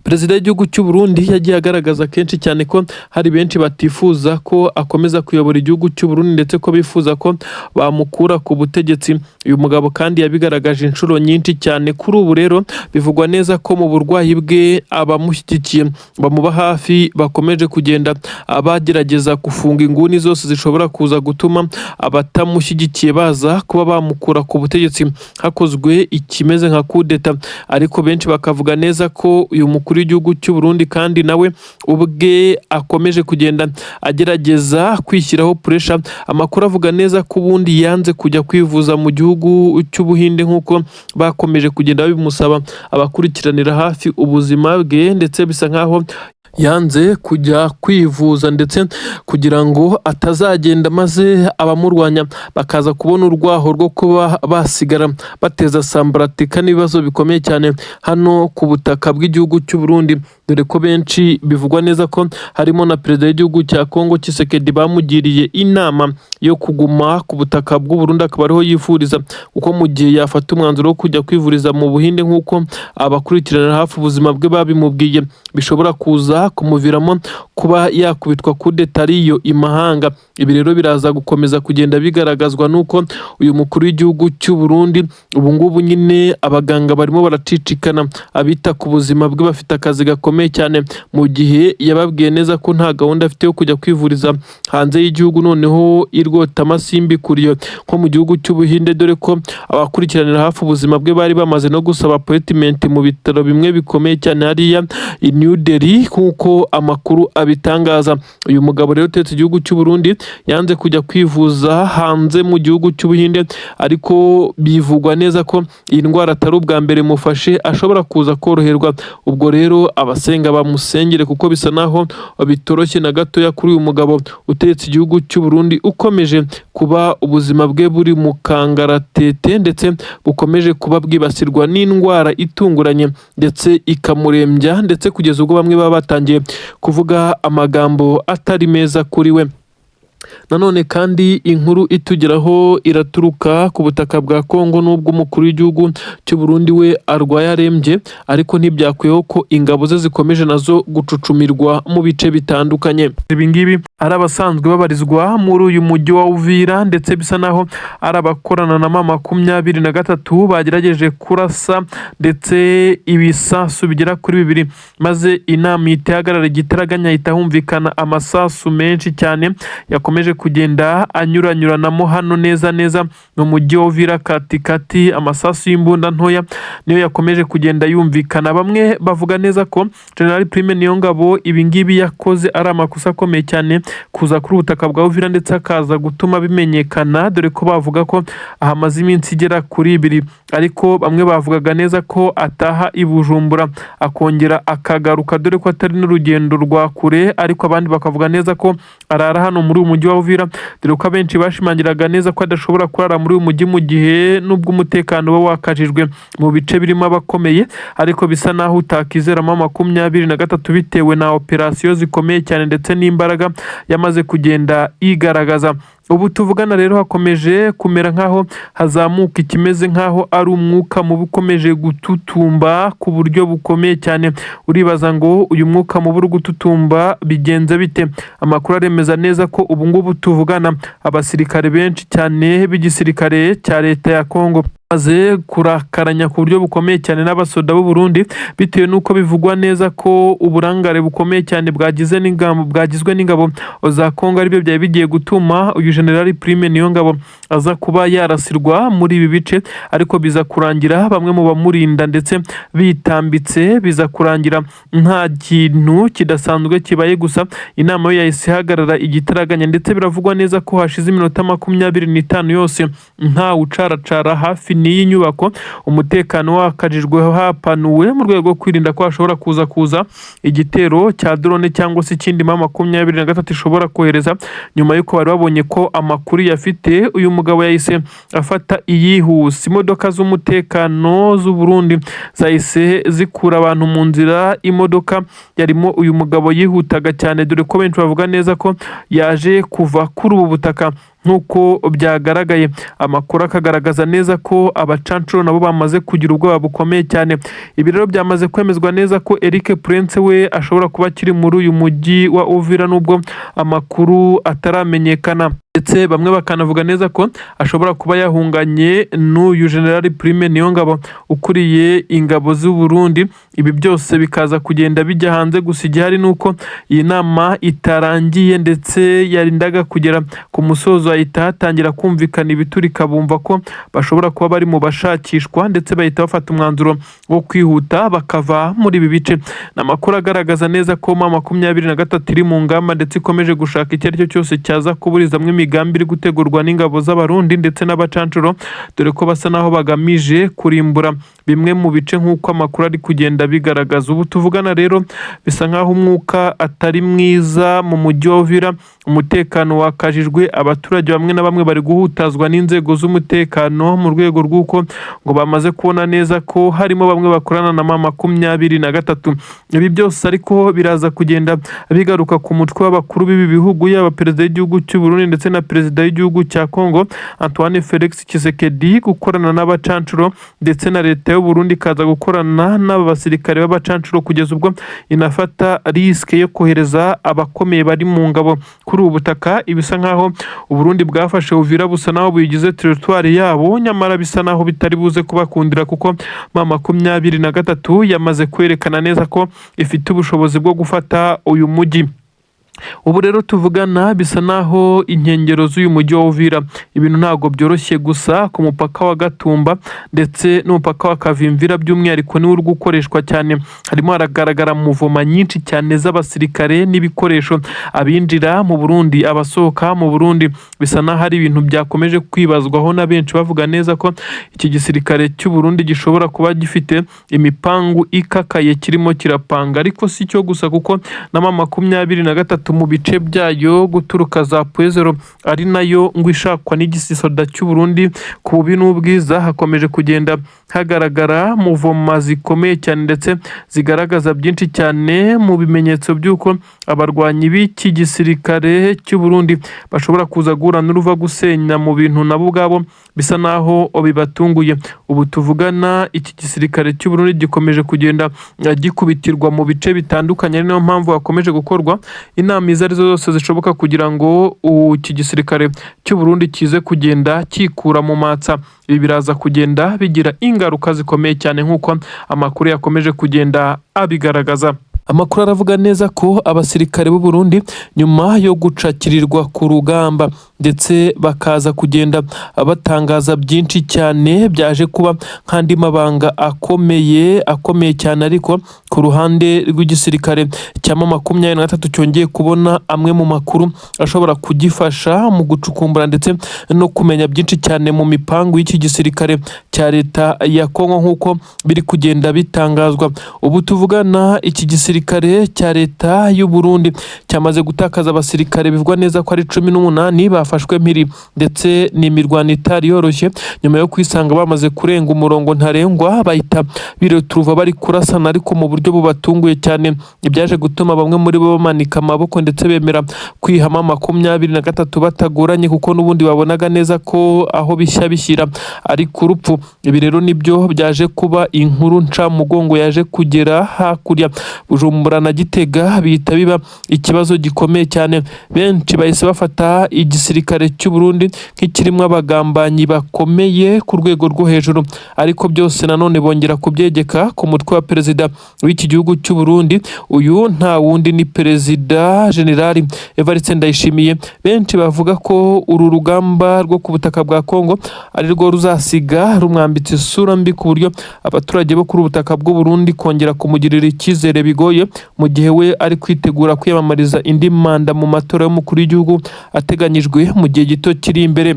Perezida w'igihugu cy'u Burundi yagiye agaragaza kenshi cyane ko hari benshi batifuza ko akomeza kuyobora igihugu cy'u Burundi, ndetse ko bifuza ko bamukura ku butegetsi. Uyu mugabo kandi yabigaragaje inshuro nyinshi cyane. Kuri ubu rero bivugwa neza ko mu burwayi bwe abamushyigikiye bamuba hafi bakomeje kugenda bagerageza gufunga inguni zose zishobora kuza gutuma abatamushyigikiye baza kuba bamukura ku butegetsi hakozwe ikimeze nka kudeta. Ariko benshi bakavuga neza ko uyu mukuru w'igihugu cy'u Burundi kandi nawe ubwe akomeje kugenda agerageza kwishyiraho pressure. Amakuru avuga neza ko ubundi yanze kujya kwivuza mu gihugu cy'Ubuhinde nk'uko bakomeje kugenda babimusaba abakurikiranira hafi ubuzima bwe, ndetse bisa nkaho yanze kujya kwivuza ndetse kugira ngo atazagenda maze abamurwanya bakaza kubona urwaho rwo kuba basigara bateza sambaratika n'ibibazo bikomeye cyane hano ku butaka bw'igihugu cy'u Burundi, dore ko benshi bivugwa neza ko harimo na perezida w'igihugu cya Kongo Tshisekedi bamugiriye inama yo kuguma ku butaka bw'u Burundi akaba ariho yivuriza, kuko mu gihe yafata umwanzuro wo kujya kwivuriza mu Buhinde nk'uko abakurikiranira hafi ubuzima bwe babimubwiye, bishobora kuza kumuviramo kuba yakubitwa kudeta ariyo imahanga. Ibi rero biraza gukomeza kugenda bigaragazwa n'uko uyu mukuru w'igihugu cy'u Burundi ubu ngubu nyine abaganga barimo baracicikana, abita ku buzima bwe bafite akazi gakomeye cyane, mu gihe yababwiye neza ko nta gahunda afite yo kujya kwivuriza hanze y'igihugu, noneho irwotamasimbi kuriyo nko mu gihugu cy'Ubuhinde, dore ko abakurikiranira hafi ubuzima bwe bari bamaze no gusaba appointment mu bitaro bimwe bikomeye cyane hariya i New Delhi, nk'uko amakuru abitangaza. Uyu mugabo rero utetse igihugu cy'u Burundi yanze kujya kwivuza hanze mu gihugu cy'Ubuhinde, ariko bivugwa neza ko iyi ndwara atari ubwa mbere mufashe, ashobora kuza koroherwa. Ubwo rero abasenga bamusengere, kuko bisa naho bitoroshye na gatoya kuri uyu mugabo utegetse igihugu cy'u Burundi, ukomeje kuba ubuzima bwe buri mu kangaratete, ndetse bukomeje kuba bwibasirwa n'indwara itunguranye ndetse ikamurembya, ndetse kugeza ubwo bamwe baba batangiye kuvuga amagambo atari meza kuri we. Nanone kandi inkuru itugeraho iraturuka ku butaka bwa Kongo. N'ubwo umukuru w'igihugu cy'u Burundi we arwaye arembye, ariko ntibyakwiyeho ko ingabo ze zikomeje nazo gucucumirwa mu bice bitandukanye. Ibi ngibi ari abasanzwe babarizwa muri uyu mujyi wa Uvira, ndetse bisa naho ari abakorana na M23 bagerageje kurasa ndetse ibisasu bigera kuri bibiri, maze inama ihita ihagarara igitaraganya, hahita humvikana amasasu menshi cyane yakomeje kugenda anyuranyuranamo hano neza neza mu mujyi wa Uvira katikati. Amasasu y'imbunda ntoya niyo yakomeje kugenda yumvikana. Bamwe bavuga neza ko General Prime Niyongabo ibi ngibi yakoze ari amakosa akomeye cyane, kuza kuri ubutaka bwa Uvira ndetse akaza gutuma bimenyekana, dore ko bavuga ko ahamaze iminsi igera kuri 2. Ariko bamwe bavugaga neza ko ataha i Bujumbura akongera akagaruka, dore ko atari n'urugendo rwa kure, ariko abandi bakavuga neza ko arara hano muri uyu mujyi wa Uvira, dore ko abenshi bashimangiraga neza ko adashobora kurara muri uyu mujyi mu gihe nubwo umutekano uba wakajijwe mu bice birimo abakomeye, ariko bisa naho utakizeramo M23 bitewe na operasiyo zikomeye cyane ndetse n'imbaraga yamaze kugenda igaragaza. Ubu tuvugana rero hakomeje kumera nk'aho hazamuka ikimeze nk'aho ari umwuka mubi ukomeje gututumba ku buryo bukomeye cyane. Uribaza ngo uyu mwuka mubi uri gututumba bigenze bite? Amakuru aremeza neza ko ubu ngubu tuvugana abasirikare benshi cyane b'igisirikare cya leta ya Kongo bamaze kurakaranya ku buryo bukomeye cyane n'abasoda b'u Burundi, bitewe n'uko bivugwa neza ko uburangare bukomeye cyane bwagize n'ingabo bwagizwe n'ingabo za Kongo aribyo byari bigiye gutuma uyu General Prime Niyongabo aza kuba yarasirwa muri ibi bice, ariko biza kurangira bamwe mu bamurinda ndetse bitambitse, biza kurangira nta kintu kidasanzwe kibaye. Gusa inama yo yahise ihagarara igitaraganya, ndetse biravugwa neza ko hashize iminota 25 yose nta ucaracara hafi n'iyi nyubako. Umutekano wakajijwe, hapanuwe mu rwego rwo kwirinda ko hashobora kuza igitero cya drone cyangwa se ikindi M23 ishobora kohereza. Nyuma y'uko bari babonye ko amakuru yafite, uyu mugabo yahise afata iyihuse. Imodoka z'umutekano z'u Burundi zahise zikura abantu mu nzira. Imodoka yarimo uyu mugabo yihutaga cyane, dore ko benshi bavuga neza ko yaje kuva kuri ubu butaka nk'uko byagaragaye. Amakuru akagaragaza neza ko abacancuro nabo bamaze kugira ubwoba bukomeye cyane. Ibi rero byamaze kwemezwa neza ko Eric Prince we ashobora kuba akiri muri uyu mujyi wa Uvira, nubwo amakuru ataramenyekana, ndetse bamwe bakanavuga neza ko ashobora kuba yahunganye n'uyu General Prime Niyongabo ukuriye ingabo z'u Burundi. Ibi byose bikaza kugenda bijya hanze. Gusa igihari ni uko iyi nama itarangiye, ndetse yarindaga kugera ku musozo hahita hatangira kumvikana ibiturika, bumva ko bashobora kuba bari mu bashakishwa, ndetse bahita bafata umwanzuro wo kwihuta bakava muri ibi bice. Ni amakuru agaragaza neza ko M23 iri mu ngamba, ndetse ikomeje gushaka icyo ari cyo cyose cyaza kuburizamo imigambi iri gutegurwa n'ingabo z'Abarundi ndetse n'abacancuro, dore ko basa naho bagamije kurimbura bimwe mu bice nk'uko amakuru ari kugenda bigaragaza. Ubu tuvugana rero bisa nk'aho umwuka atari mwiza mu mujyi wa Uvira. Umutekano wakajijwe, abaturage bamwe na bamwe bari guhutazwa n'inzego z'umutekano mu rwego rw'uko ngo bamaze kubona neza ko harimo bamwe bakorana na M23. Ibi byose ariko biraza kugenda bigaruka ku mutwe w'abakuru b'ibi bihugu, yaba perezida w'igihugu cy'u Burundi ndetse na perezida w'igihugu cya Congo Antoine Felix Tshisekedi, gukorana n'abacancuro, ndetse na leta y'u Burundi ikaza gukorana n'aba basirikare b'abacancuro, kugeza ubwo inafata risque yo kohereza abakomeye bari mu ngabo kuri ubu butaka. Ibisa nkaho Uburundi bwafashe Uvira busa naho buyigize territoire yabo, nyamara bisa naho bitari buze kubakundira, kuko M23 yamaze kwerekana neza ko ifite ubushobozi bwo gufata uyu mujyi. Ubu rero tuvugana bisa naho inkengero z'uyu mujyi wa Uvira ibintu ntabwo byoroshye. Gusa ku mupaka wa Gatumba ndetse n'umupaka wa Kavimvira by'umwihariko niwo uri gukoreshwa cyane, harimo haragaragara mouvement nyinshi cyane z'abasirikare n'ibikoresho, abinjira mu Burundi, abasohoka mu Burundi. Bisa naho ari ibintu byakomeje kwibazwaho na benshi, bavuga neza ko iki gisirikare cy'u Burundi gishobora kuba gifite imipangu ikakaye kirimo kirapanga. Ariko si cyo gusa, kuko na M23 mu bice byayo guturuka za Pwezero, ari nayo ngo ishakwa n'igisisoda cy'u Burundi ku bubi n'ubwiza, hakomeje kugenda hagaragara mouvement zikomeye cyane, ndetse zigaragaza byinshi cyane mu bimenyetso by'uko abarwanyi b'iki gisirikare cy'u Burundi bashobora kuza guhura n'uruva gusenya mu bintu nabo ubwabo bisa naho bibatunguye. Ubu tuvugana iki gisirikare cy'u Burundi gikomeje kugenda gikubitirwa mu bice bitandukanye, ari nayo mpamvu hakomeje gukorwa inama izo arizo zose zishoboka kugira ngo iki gisirikare cy'u Burundi kize kugenda kikura mu matsa. Ibi biraza kugenda bigira ingaruka zikomeye cyane nk'uko amakuru yakomeje kugenda abigaragaza. Amakuru aravuga neza ko abasirikare b'u Burundi, nyuma yo gucakirirwa ku rugamba, ndetse bakaza kugenda batangaza byinshi cyane byaje kuba nk'andi mabanga akomeye akomeye cyane, ariko ku ruhande rw'igisirikare cya M23 cyongeye kubona amwe mu makuru ashobora kugifasha mu gucukumbura ndetse no kumenya byinshi cyane mu mipangu y'iki gisirikare cya leta ya Kongo nk'uko biri kugenda bitangazwa. Ubu tuvugana iki gisirikare cya leta y'u Burundi cyamaze gutakaza abasirikare bivugwa neza ko ari 18 bafashe. bafashwe mpiri, ndetse ni imirwano itari yoroshye. Nyuma yo kwisanga bamaze kurenga umurongo ntarengwa, bahita bireturuva bari kurasana, ariko mu buryo bubatunguye cyane, ibyaje gutuma bamwe muri bo bamanika amaboko ndetse bemera kwihama 23 batagoranye, kuko n'ubundi babonaga neza ko aho bishya bishyira ari ku rupfu. Ibi rero nibyo byaje kuba inkuru ncamugongo yaje kugera hakurya Bujumbura na Gitega, bihita biba ikibazo gikomeye cyane. Benshi bahise bafata igisirikare cy'u Burundi nk'ikirimo abagambanyi bakomeye ku rwego rwo hejuru, ariko byose nanone bongera kubyegeka ku mutwe wa perezida w'iki gihugu cy'u Burundi. Uyu nta wundi ni Perezida Generali Evariste Ndayishimiye. Benshi bavuga ko uru rugamba rwo ku butaka bwa Kongo ari rwo ruzasiga rumwambitse isura mbi, ku buryo abaturage bo kuri ubu butaka bw'u Burundi kongera kumugirira icyizere bigoye, mu gihe we ari kwitegura kwiyamamariza indi manda mu matora y'umukuru w'igihugu ateganyijwe mu gihe gito kiri imbere.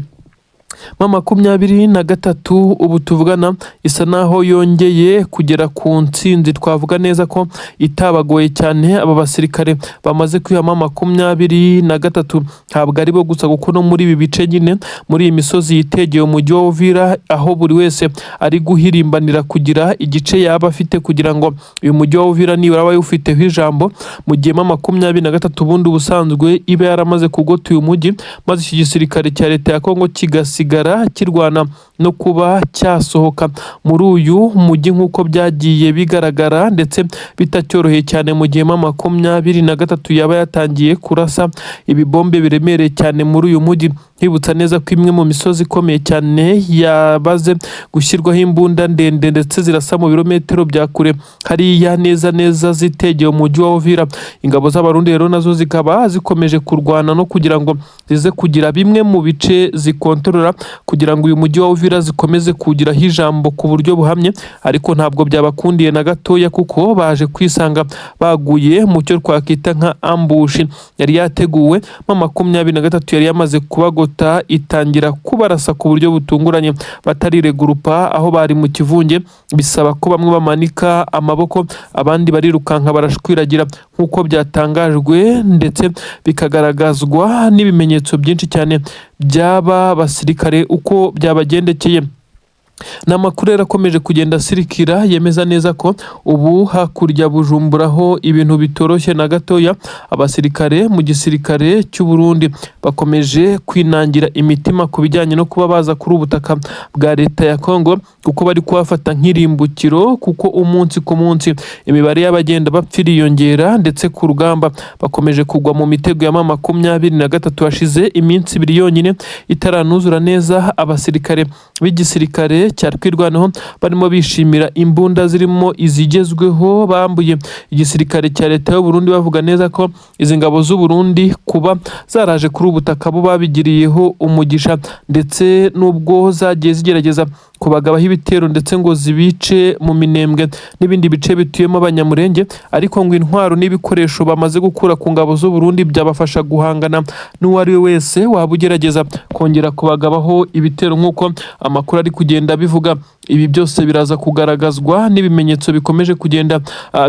M23 ubu tuvugana isa naho yongeye kugera ku ntsinzi, twavuga neza ko itabagoye cyane. Aba basirikare bamaze kwihama 23 ntabwo ari bo gusa, kuko no muri ibi bice nyine, muri iyi misozi yitegeye umujyi wa Uvira, aho buri wese ari guhirimbanira kugira igice yaba afite kugira ngo uyu mujyi wa Uvira nibura abe awufiteho ijambo, mu gihe M23 ubundi ubusanzwe iba yaramaze kugota uyu mujyi, maze iki gisirikare cya leta ya Kongo kigasigara kirwana no kuba cyasohoka muri uyu mujyi, nk'uko byagiye bigaragara ndetse bitacyoroheye cyane, mu gihe M23 yaba yatangiye kurasa ibibombe biremereye cyane muri uyu mujyi. Nkibutsa neza ko imwe mu misozi ikomeye cyane yabaze gushyirwaho imbunda ndende ndetse zirasa mu birometero bya kure, hariya neza neza zitegeye umujyi wa Uvira. Ingabo z'Abarundi rero nazo zikaba zikomeje kurwana no kugira ngo zize kugira bimwe mu bice zikontorora, kugira ngo uyu mujyi wa Uvira zikomeze kugiraho ijambo ku buryo buhamye, ariko ntabwo byabakundiye na gatoya, kuko baje kwisanga baguye mu cyo twakwita nka ambush yari yateguwe. M23 yari yamaze kubagota, itangira kubarasa ku buryo butunguranye batariregurupa aho bari mu kivunge, bisaba ko bamwe bamanika amaboko, abandi barirukanka barashwiragira, nk'uko byatangajwe ndetse bikagaragazwa n'ibimenyetso byinshi cyane by'aba basirikare uko byabagendekeye. Ni amakuru rero akomeje kugenda asirikira, yemeza neza ko ubu hakurya Bujumbura ho ibintu bitoroshye na gatoya. Abasirikare mu gisirikare cy'u Burundi bakomeje kwinangira imitima ku bijyanye no kuba baza kuri ubutaka bwa leta ya Kongo, kuko bari kuhafata nk'irimbukiro, kuko umunsi ku munsi imibare y'abagenda bapfa iriyongera, ndetse ku rugamba bakomeje kugwa mu mitego ya M23. Hashize iminsi 2 yonyine itaranuzura neza, abasirikare b'igisirikare cya Twirwaneho barimo bishimira imbunda zirimo izigezweho bambuye igisirikare cya leta y'u Burundi, bavuga neza ko izi ngabo z'u Burundi kuba zaraje kuri ubu butaka bo babigiriyeho umugisha, ndetse n'ubwo zagiye zigerageza kubagabaho ibitero ndetse ngo zibice mu Minembwe n'ibindi bice bituyemo Abanyamurenge, ariko ngo intwaro n'ibikoresho bamaze gukura ku ngabo z'u Burundi byabafasha guhangana n'uwo ari we wese waba ugerageza kongera kubagabaho ibitero, nk'uko amakuru ari kugenda abivuga. Ibi byose biraza kugaragazwa n'ibimenyetso bikomeje kugenda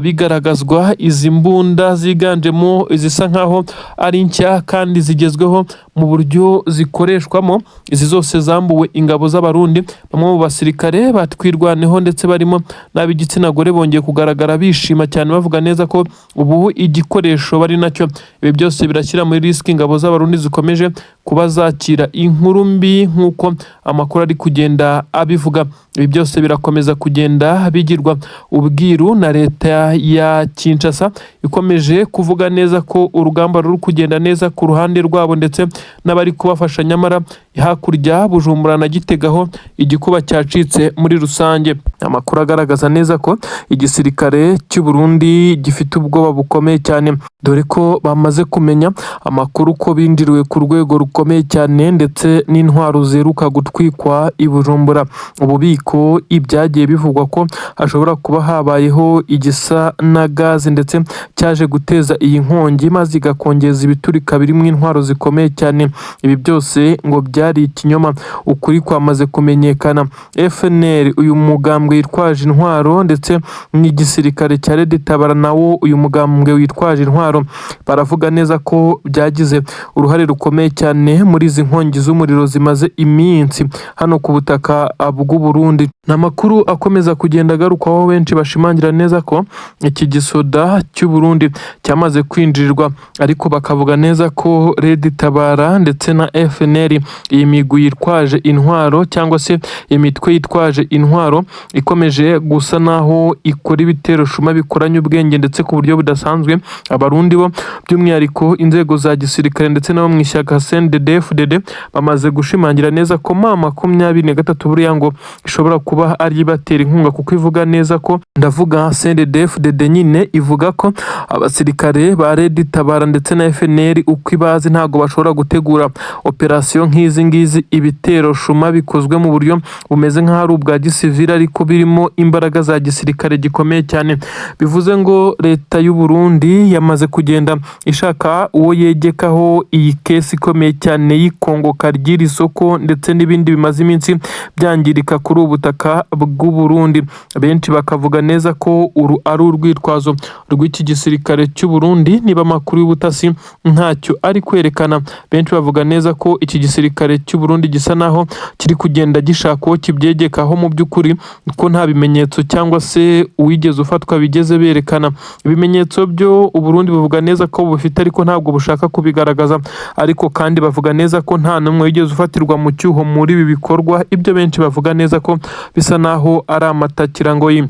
bigaragazwa. Izi mbunda ziganjemo izisa nkaho ari nshya kandi zigezweho mu buryo zikoreshwamo, izi zose zambuwe ingabo z'Abarundi. Bamwe mu basirikare batwirwaneho ndetse barimo n'ab'igitsina gore bongeye kugaragara bishima cyane, bavuga neza ko ubu igikoresho bari nacyo. Ibi byose birashyira muri risk ingabo z'Abarundi zikomeje kuba zakira inkuru mbi, nk'uko amakuru ari kugenda abivuga. Ibi byose birakomeza kugenda bigirwa ubwiru na leta ya Kinshasa, ikomeje kuvuga neza ko urugamba ruri kugenda neza ku ruhande rwabo ndetse n'abari kubafasha, nyamara hakurya Bujumbura na Gitega ho igikuba cyacitse muri rusange. Amakuru agaragaza neza ko igisirikare cy'u Burundi gifite ubwoba bukomeye cyane, dore ko bamaze kumenya amakuru ko binjiriwe ku rwego rukomeye cyane, ndetse n'intwaro ziheruka gutwikwa i Bujumbura. Ububiko, ibyagiye bivugwa ko hashobora kuba habayeho igisa na gaze ndetse cyaje guteza iyi nkongi, maze igakongeza ibiturika birimo intwaro zikomeye cyane. Ibi byose ngo byari ikinyoma, ukuri kwamaze kumenyekana. FNL, uyu mugambwe witwaje intwaro, ndetse n'igisirikare cya Red Tabara, nawo uyu mugambwe witwaje intwaro, baravuga neza ko byagize uruhare rukomeye cyane muri izi nkongi z'umuriro zimaze iminsi hano ku butaka bw'u Burundi. Ni amakuru akomeza kugenda agarukwaho, benshi bashimangira neza ko iki gisoda cy'u Burundi cyamaze kwinjirirwa, ariko bakavuga neza ko Red Tabara ndetse na FNL, iyi migwi yitwaje intwaro cyangwa se imitwe yitwaje intwaro, ikomeje gusa naho ikora ibitero shuma bikoranye ubwenge ndetse ku buryo budasanzwe. Abarundi bo, by'umwihariko inzego za gisirikare ndetse n'abo mu ishyaka CNDD-FDD, bamaze gushimangira neza ko M23 buriya ngo ishobora kuba ari ibatera inkunga, kuko ivuga neza ko, ndavuga CNDD-FDD nyine, ivuga ko abasirikare ba Red Tabara ndetse na FNL uko ibazi ntabwo bashobora gutegura operasiyo nk'izi ngizi, ibitero shuma bikozwe mu buryo bumeze nk'aho ari ubwa gisivili ariko birimo imbaraga za gisirikare gikomeye cyane. Bivuze ngo leta y'u Burundi yamaze kugenda ishaka uwo yegekaho iyi case ikomeye cyane y'ikongoka ry'iri soko ndetse n'ibindi bimaze iminsi byangirika kuri ubu butaka bw'u Burundi. Benshi bakavuga neza ko uru ari urwitwazo rw'iki gisirikare cy'u Burundi, niba amakuru y'ubutasi ntacyo ari kwerekana. Benshi bavuga neza ko iki gisirikare cy'u Burundi gisa naho kiri kugenda gishaka uwo kibyegekaho, mu by'ukuri ko nta bimenyetso cyangwa se uwigeze ufatwa bigeze berekana. Ibimenyetso byo u Burundi buvuga neza ko bufite, ariko ntabwo bushaka kubigaragaza. Ariko kandi bavuga neza ko nta n'umwe wigeze ufatirwa mu cyuho muri ibi bikorwa, ibyo benshi bavuga neza ko bisa naho ari amatakirangoyi.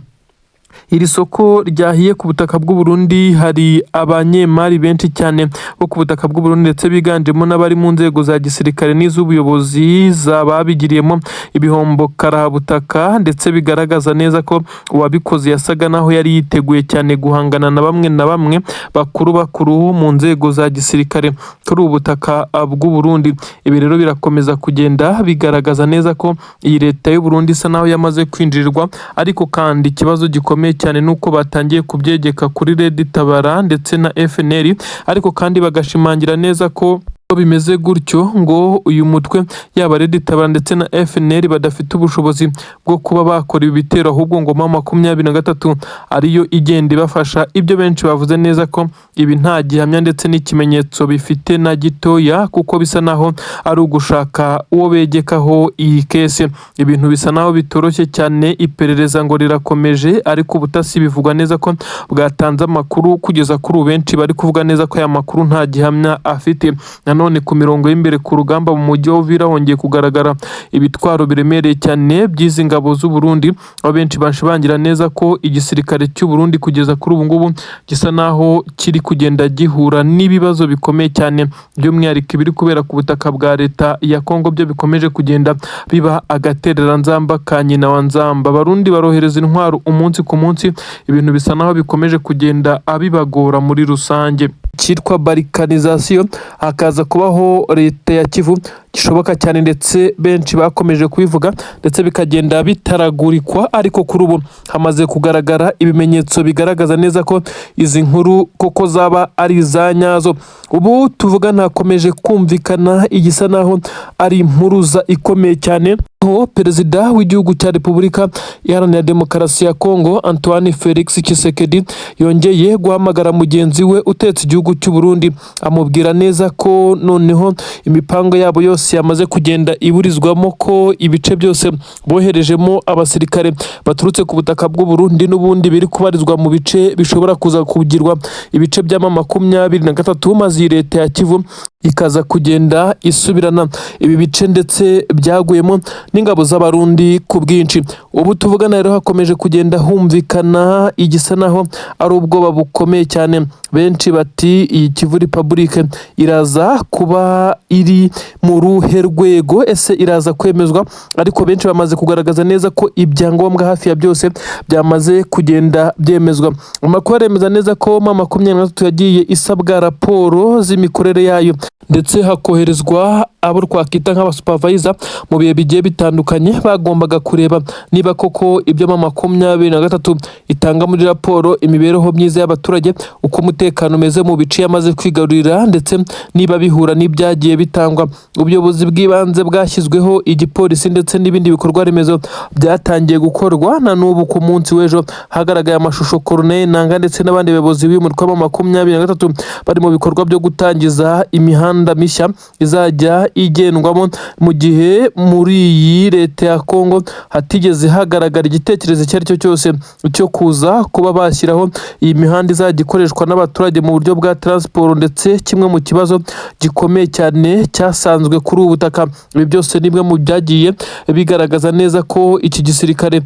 Iri soko ryahiye ku butaka bw'u Burundi, hari abanyemari benshi cyane bo ku butaka bw'u Burundi, ndetse biganjemo n'abari mu nzego za gisirikare n'iz'ubuyobozi zababigiriyemo ibihombo karahabutaka, ndetse bigaragaza neza ko uwabikoze yasaga naho yari yiteguye cyane guhangana na bamwe na bamwe bakuru bakuru mu nzego za gisirikare kuri ubu butaka bw'u Burundi. Ibi rero birakomeza kugenda bigaragaza neza ko iyi leta y'u Burundi isa naho yamaze kwinjirirwa, ariko kandi ikibazo gikomeye cyane nuko batangiye kubyegeka kuri Red Tabara ndetse na FNL, ariko kandi bagashimangira neza ko bimeze gutyo ngo uyu mutwe, yaba Red Tabara ndetse na FNL, badafite ubushobozi bwo kuba bakora ibi bitero, ahubwo ngo M23 ariyo igenda ibafasha. Ibyo benshi bavuze neza ko ibi nta gihamya ndetse n'ikimenyetso bifite na gitoya, kuko bisa naho ari ugushaka uwo begekaho iyi case. Ibintu bisa naho bitoroshye cyane, iperereza ngo rirakomeje, ariko ubutasi bivugwa neza ko bwatanze amakuru. Kugeza kuri ubu benshi bari kuvuga neza ko aya makuru nta gihamya afite. Nanone ku mirongo y'imbere ku rugamba mu mujyi wa Uvira hongeye kugaragara ibitwaro biremereye cyane by'izi ngabo z'u Burundi, aho benshi bashimangira neza ko igisirikare cy'u Burundi kugeza kuri ubu ngubu gisa naho kiri kugenda gihura n'ibibazo bikomeye cyane, by'umwihariko ibiri kubera ku butaka bwa leta ya Kongo byo bikomeje kugenda biba agatereranzamba ka nyina wa nzamba. Abarundi barohereza intwaro umunsi ku munsi, ibintu bisa naho bikomeje kugenda abibagora muri rusange. Cyitwa balkanisation, hakaza kubaho leta ya Kivu, gishoboka cyane, ndetse benshi bakomeje kubivuga ndetse bikagenda bitaragurikwa, ariko kuri ubu hamaze kugaragara ibimenyetso bigaragaza neza ko izi nkuru koko zaba ari iza nyazo. Ubu tuvugana hakomeje kumvikana igisa naho ari impuruza ikomeye cyane, aho perezida w'igihugu cya Repubulika Iharanira Demokarasi ya Kongo, Antoine Felix Tshisekedi, yongeye guhamagara mugenzi we utetse igihugu cy'u Burundi, amubwira neza ko noneho imipango yabo yose yamaze kugenda iburizwamo, ko ibice byose boherejemo abasirikare baturutse ku butaka bw'u Burundi n'ubundi biri kubarizwa mu bice bishobora kuza kugirwa ibice bya M23, maze iyi leta ya Kivu ikaza kugenda isubirana ibi bice ndetse byaguyemo n'ingabo z'Abarundi ku bwinshi. Ubu tuvugana rero hakomeje kugenda humvikana igisa naho ari ubwoba bukomeye cyane. Benshi bati: "Iyi Kivu Republic iraza kuba iri mu ruhe rwego? Ese iraza kwemezwa?" Ariko benshi bamaze kugaragaza neza ko ibyangombwa hafi ya byose byamaze kugenda byemezwa. Amakuru aremeza neza ko M23 yagiye isabwa raporo z'imikorere yayo, ndetse hakoherezwa abo twakwita nk'abasupervisor mu bihe bigiye bitandukanye, bagombaga kureba niba koko ibyo M23 itanga muri raporo, imibereho myiza y'abaturage, uko umutekano umeze mu bice yamaze kwigarurira, ndetse niba bihura n'ibyagiye bitangwa. Ubuyobozi bw'ibanze bwashyizweho, igipolisi ndetse n'ibindi bikorwa remezo byatangiye gukorwa. Na n'ubu ku munsi w'ejo hagaragaye amashusho Corneille Nanga ndetse n'abandi bayobozi b'uyu mutwe wa 23 bari mu bikorwa byo gutangiza imihanda mishya izajya igendwamo, mu gihe muri iyi leta ya Kongo hatigeze hagaragara igitekerezo icyo ari cyo cyose cyo kuza kuba bashyiraho iyi mihanda izajya ikoreshwa n'abaturage mu buryo bwa transport, ndetse kimwe mu kibazo gikomeye cyane cyasanzwe kuri ubu butaka. Ibi byose ni bimwe mu byagiye bigaragaza neza ko iki gisirikare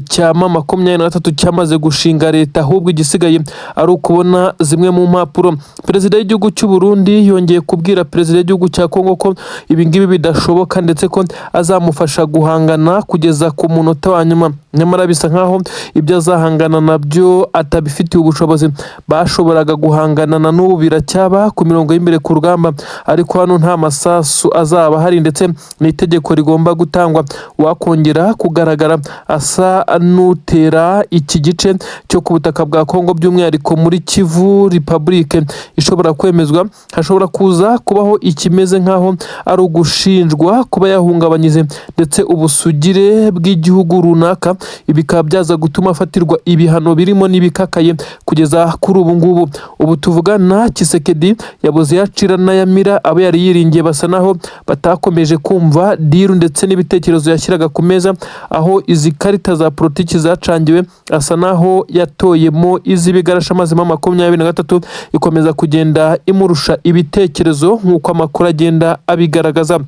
cya M23 cyamaze gushinga leta, ahubwo igisigaye ari ukubona zimwe mu mpapuro. Perezida w'igihugu cy'u Burundi yongeye kubwira perezida w'igihugu cya Kongo ko ibi ngibi bidashoboka, ndetse ko azamufasha guhangana kugeza ku munota wa nyuma. Nyamara bisa nkaho ibyo azahangana nabyo atabifitiye ubushobozi. Bashoboraga guhangana, na n'ubu biracyaba ku mirongo y'imbere ku rugamba, ariko hano nta masasu azaba ahari, ndetse n'itegeko rigomba gutangwa: wakongera kugaragara asa n'utera iki gice cyo ku butaka bwa Kongo, by'umwihariko muri Kivu Republique ishobora kwemezwa, hashobora kuza kubaho ikimeze nk'aho ari ugushinjwa kuba yahungabanyije ndetse ubusugire bw'igihugu runaka. Ibi bikaba byaza gutuma afatirwa ibihano birimo n'ibikakaye kugeza kuri ubu ngubu. Ubu tuvugana, Tshisekedi yabuze yacira n'ayamira. Abo yari yiringiye basa naho batakomeje kumva deal ndetse n'ibitekerezo yashyiraga ku meza. Aho izi karita za politiki zacangiwe, asa naho yatoyemo iz'ibigarasha, maze M23 ikomeza kugenda imurusha ibitekerezo, nk'uko amakuru agenda abigaragaza.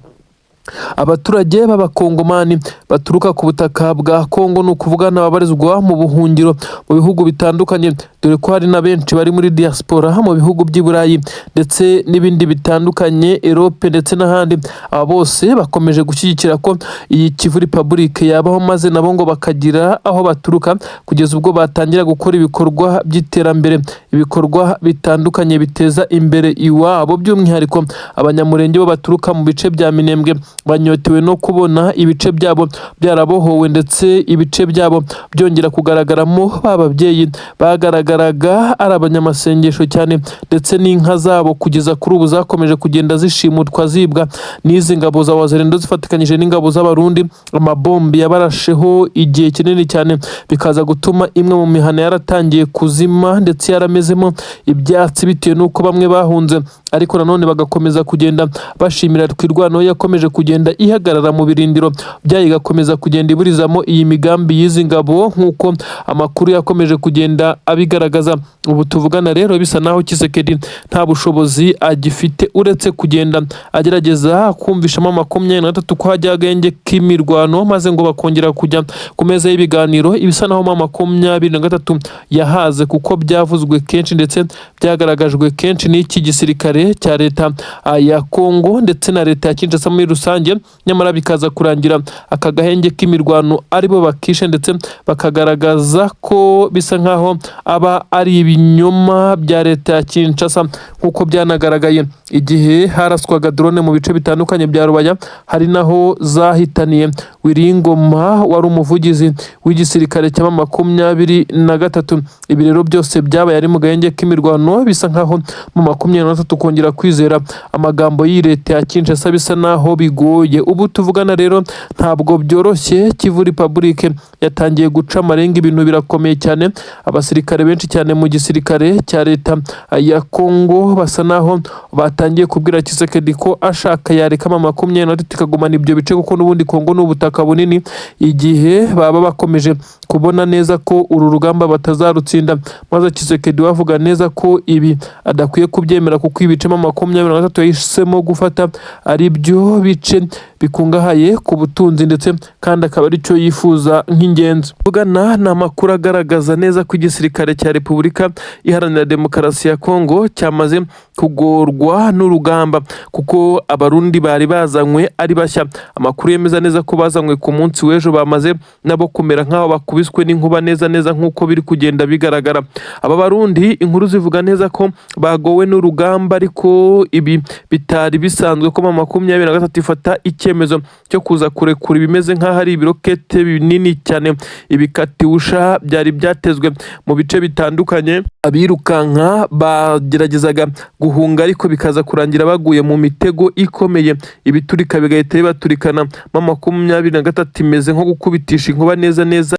Abaturage b'Abakongomani baturuka ku butaka bwa Kongo, ni ukuvuga n'ababarizwa mu buhungiro mu bihugu bitandukanye, dore ko hari na benshi bari muri diaspora mu bihugu by'i Burayi ndetse n'ibindi bitandukanye, Europe ndetse n'ahandi, aba bose bakomeje gushyigikira ko iyi Kivu Republic yabaho, maze nabo ngo bakagira aho baturuka kugeza ubwo batangira gukora ibikorwa by'iterambere, ibikorwa bitandukanye biteza imbere iwabo. By'umwihariko Abanyamurenge bo baturuka mu bice bya Minembwe banyotewe no kubona ibice byabo byarabohowe, ndetse ibice byabo byongera kugaragaramo ba babyeyi bagaragaraga ari abanyamasengesho cyane, ndetse n'inka zabo kugeza kuri ubu zakomeje kugenda zishimutwa, zibwa n'izi ngabo za Wazalendo zifatikanyije n'ingabo z'Abarundi. Amabombi yabarasheho igihe kinini cyane, bikaza gutuma imwe mu mihana yaratangiye kuzima ndetse yaramezemo ibyatsi, bitewe n'uko bamwe bahunze, ariko nanone bagakomeza kugenda bashimira Twirwaneho yakomeje kugenda ihagarara mu birindiro byayo, igakomeza kugenda iburizamo iyi migambi y'izi ngabo, nk'uko amakuru yakomeje kugenda abigaragaza. Ubu tuvugana rero, bisa naho Tshisekedi nta bushobozi agifite uretse kugenda agerageza kumvishamo 23 ko hajya agahenge k'imirwano, maze ngo bakongera kujya ku meza y'ibiganiro. Ibisa naho M23 yahaze, kuko byavuzwe kenshi ndetse byagaragajwe kenshi n'iki gisirikare cya leta ya Kongo ndetse na leta ya Kinshasa muri rusange, nyamara bikaza kurangira aka gahenge k'imirwano aribo bakishe, ndetse bakagaragaza ko bisa nkaho aba ari ibinyoma bya leta ya Kinshasa, nk'uko byanagaragaye igihe haraswaga drone mu bice bitandukanye bya Rubaya, hari naho zahitaniye Wiringoma wari umuvugizi w'igisirikare cya 23. Ibi rero byose byabaye ari mu gahenge k'imirwano. Bisa nkaho M23 kongera kwizera amagambo y'iyi leta ya Kinshasa bisa naho bigoye. Ubu tuvugana rero ntabwo byoroshye. Kivu Republic yatangiye guca amarenga, ibintu birakomeye cyane. Abasirikare benshi cyane mu gisirikare cya leta ya Kongo basa naho batangiye kubwira Tshisekedi ko ashaka yareka M23 ikagumana ibyo bice, kuko n'ubundi Kongo ni ubutaka bunini, igihe baba bakomeje kubona neza ko uru rugamba batazarutsinda. Maze Tshisekedi bavuga neza ko ibi adakwiye kubyemera, kuko ibice M23 yahisemo gufata ari byo bice. bikungahaye ku butunzi, ndetse kandi akaba aricyo yifuza nk'ingenzi. Tuvugana ni amakuru agaragaza neza ko igisirikare cya Repubulika Iharanira Demokarasi ya Kongo cyamaze kugorwa n'urugamba, kuko Abarundi bari bazanywe ari bashya. Amakuru yemeza neza ko bazanywe ku munsi w'ejo bamaze nabo kumera nk'aho bakubiswe n'inkuba neza neza, nk'uko biri kugenda bigaragara. Aba Barundi, inkuru zivuga neza ko bagowe n'urugamba, ariko ibi bitari bisanzwe ko M23 ifata icyemezo cyo kuza kurekura ibimeze nk'aho ari ibirokete binini cyane, ibikatiwusha byari byatezwe mu bice bitandukanye. Abirukanka bageragezaga guhunga, ariko bikaza kurangira baguye mu mitego ikomeye, ibiturika bigahita bibaturikana. M23 imeze nko gukubitisha inkuba neza neza.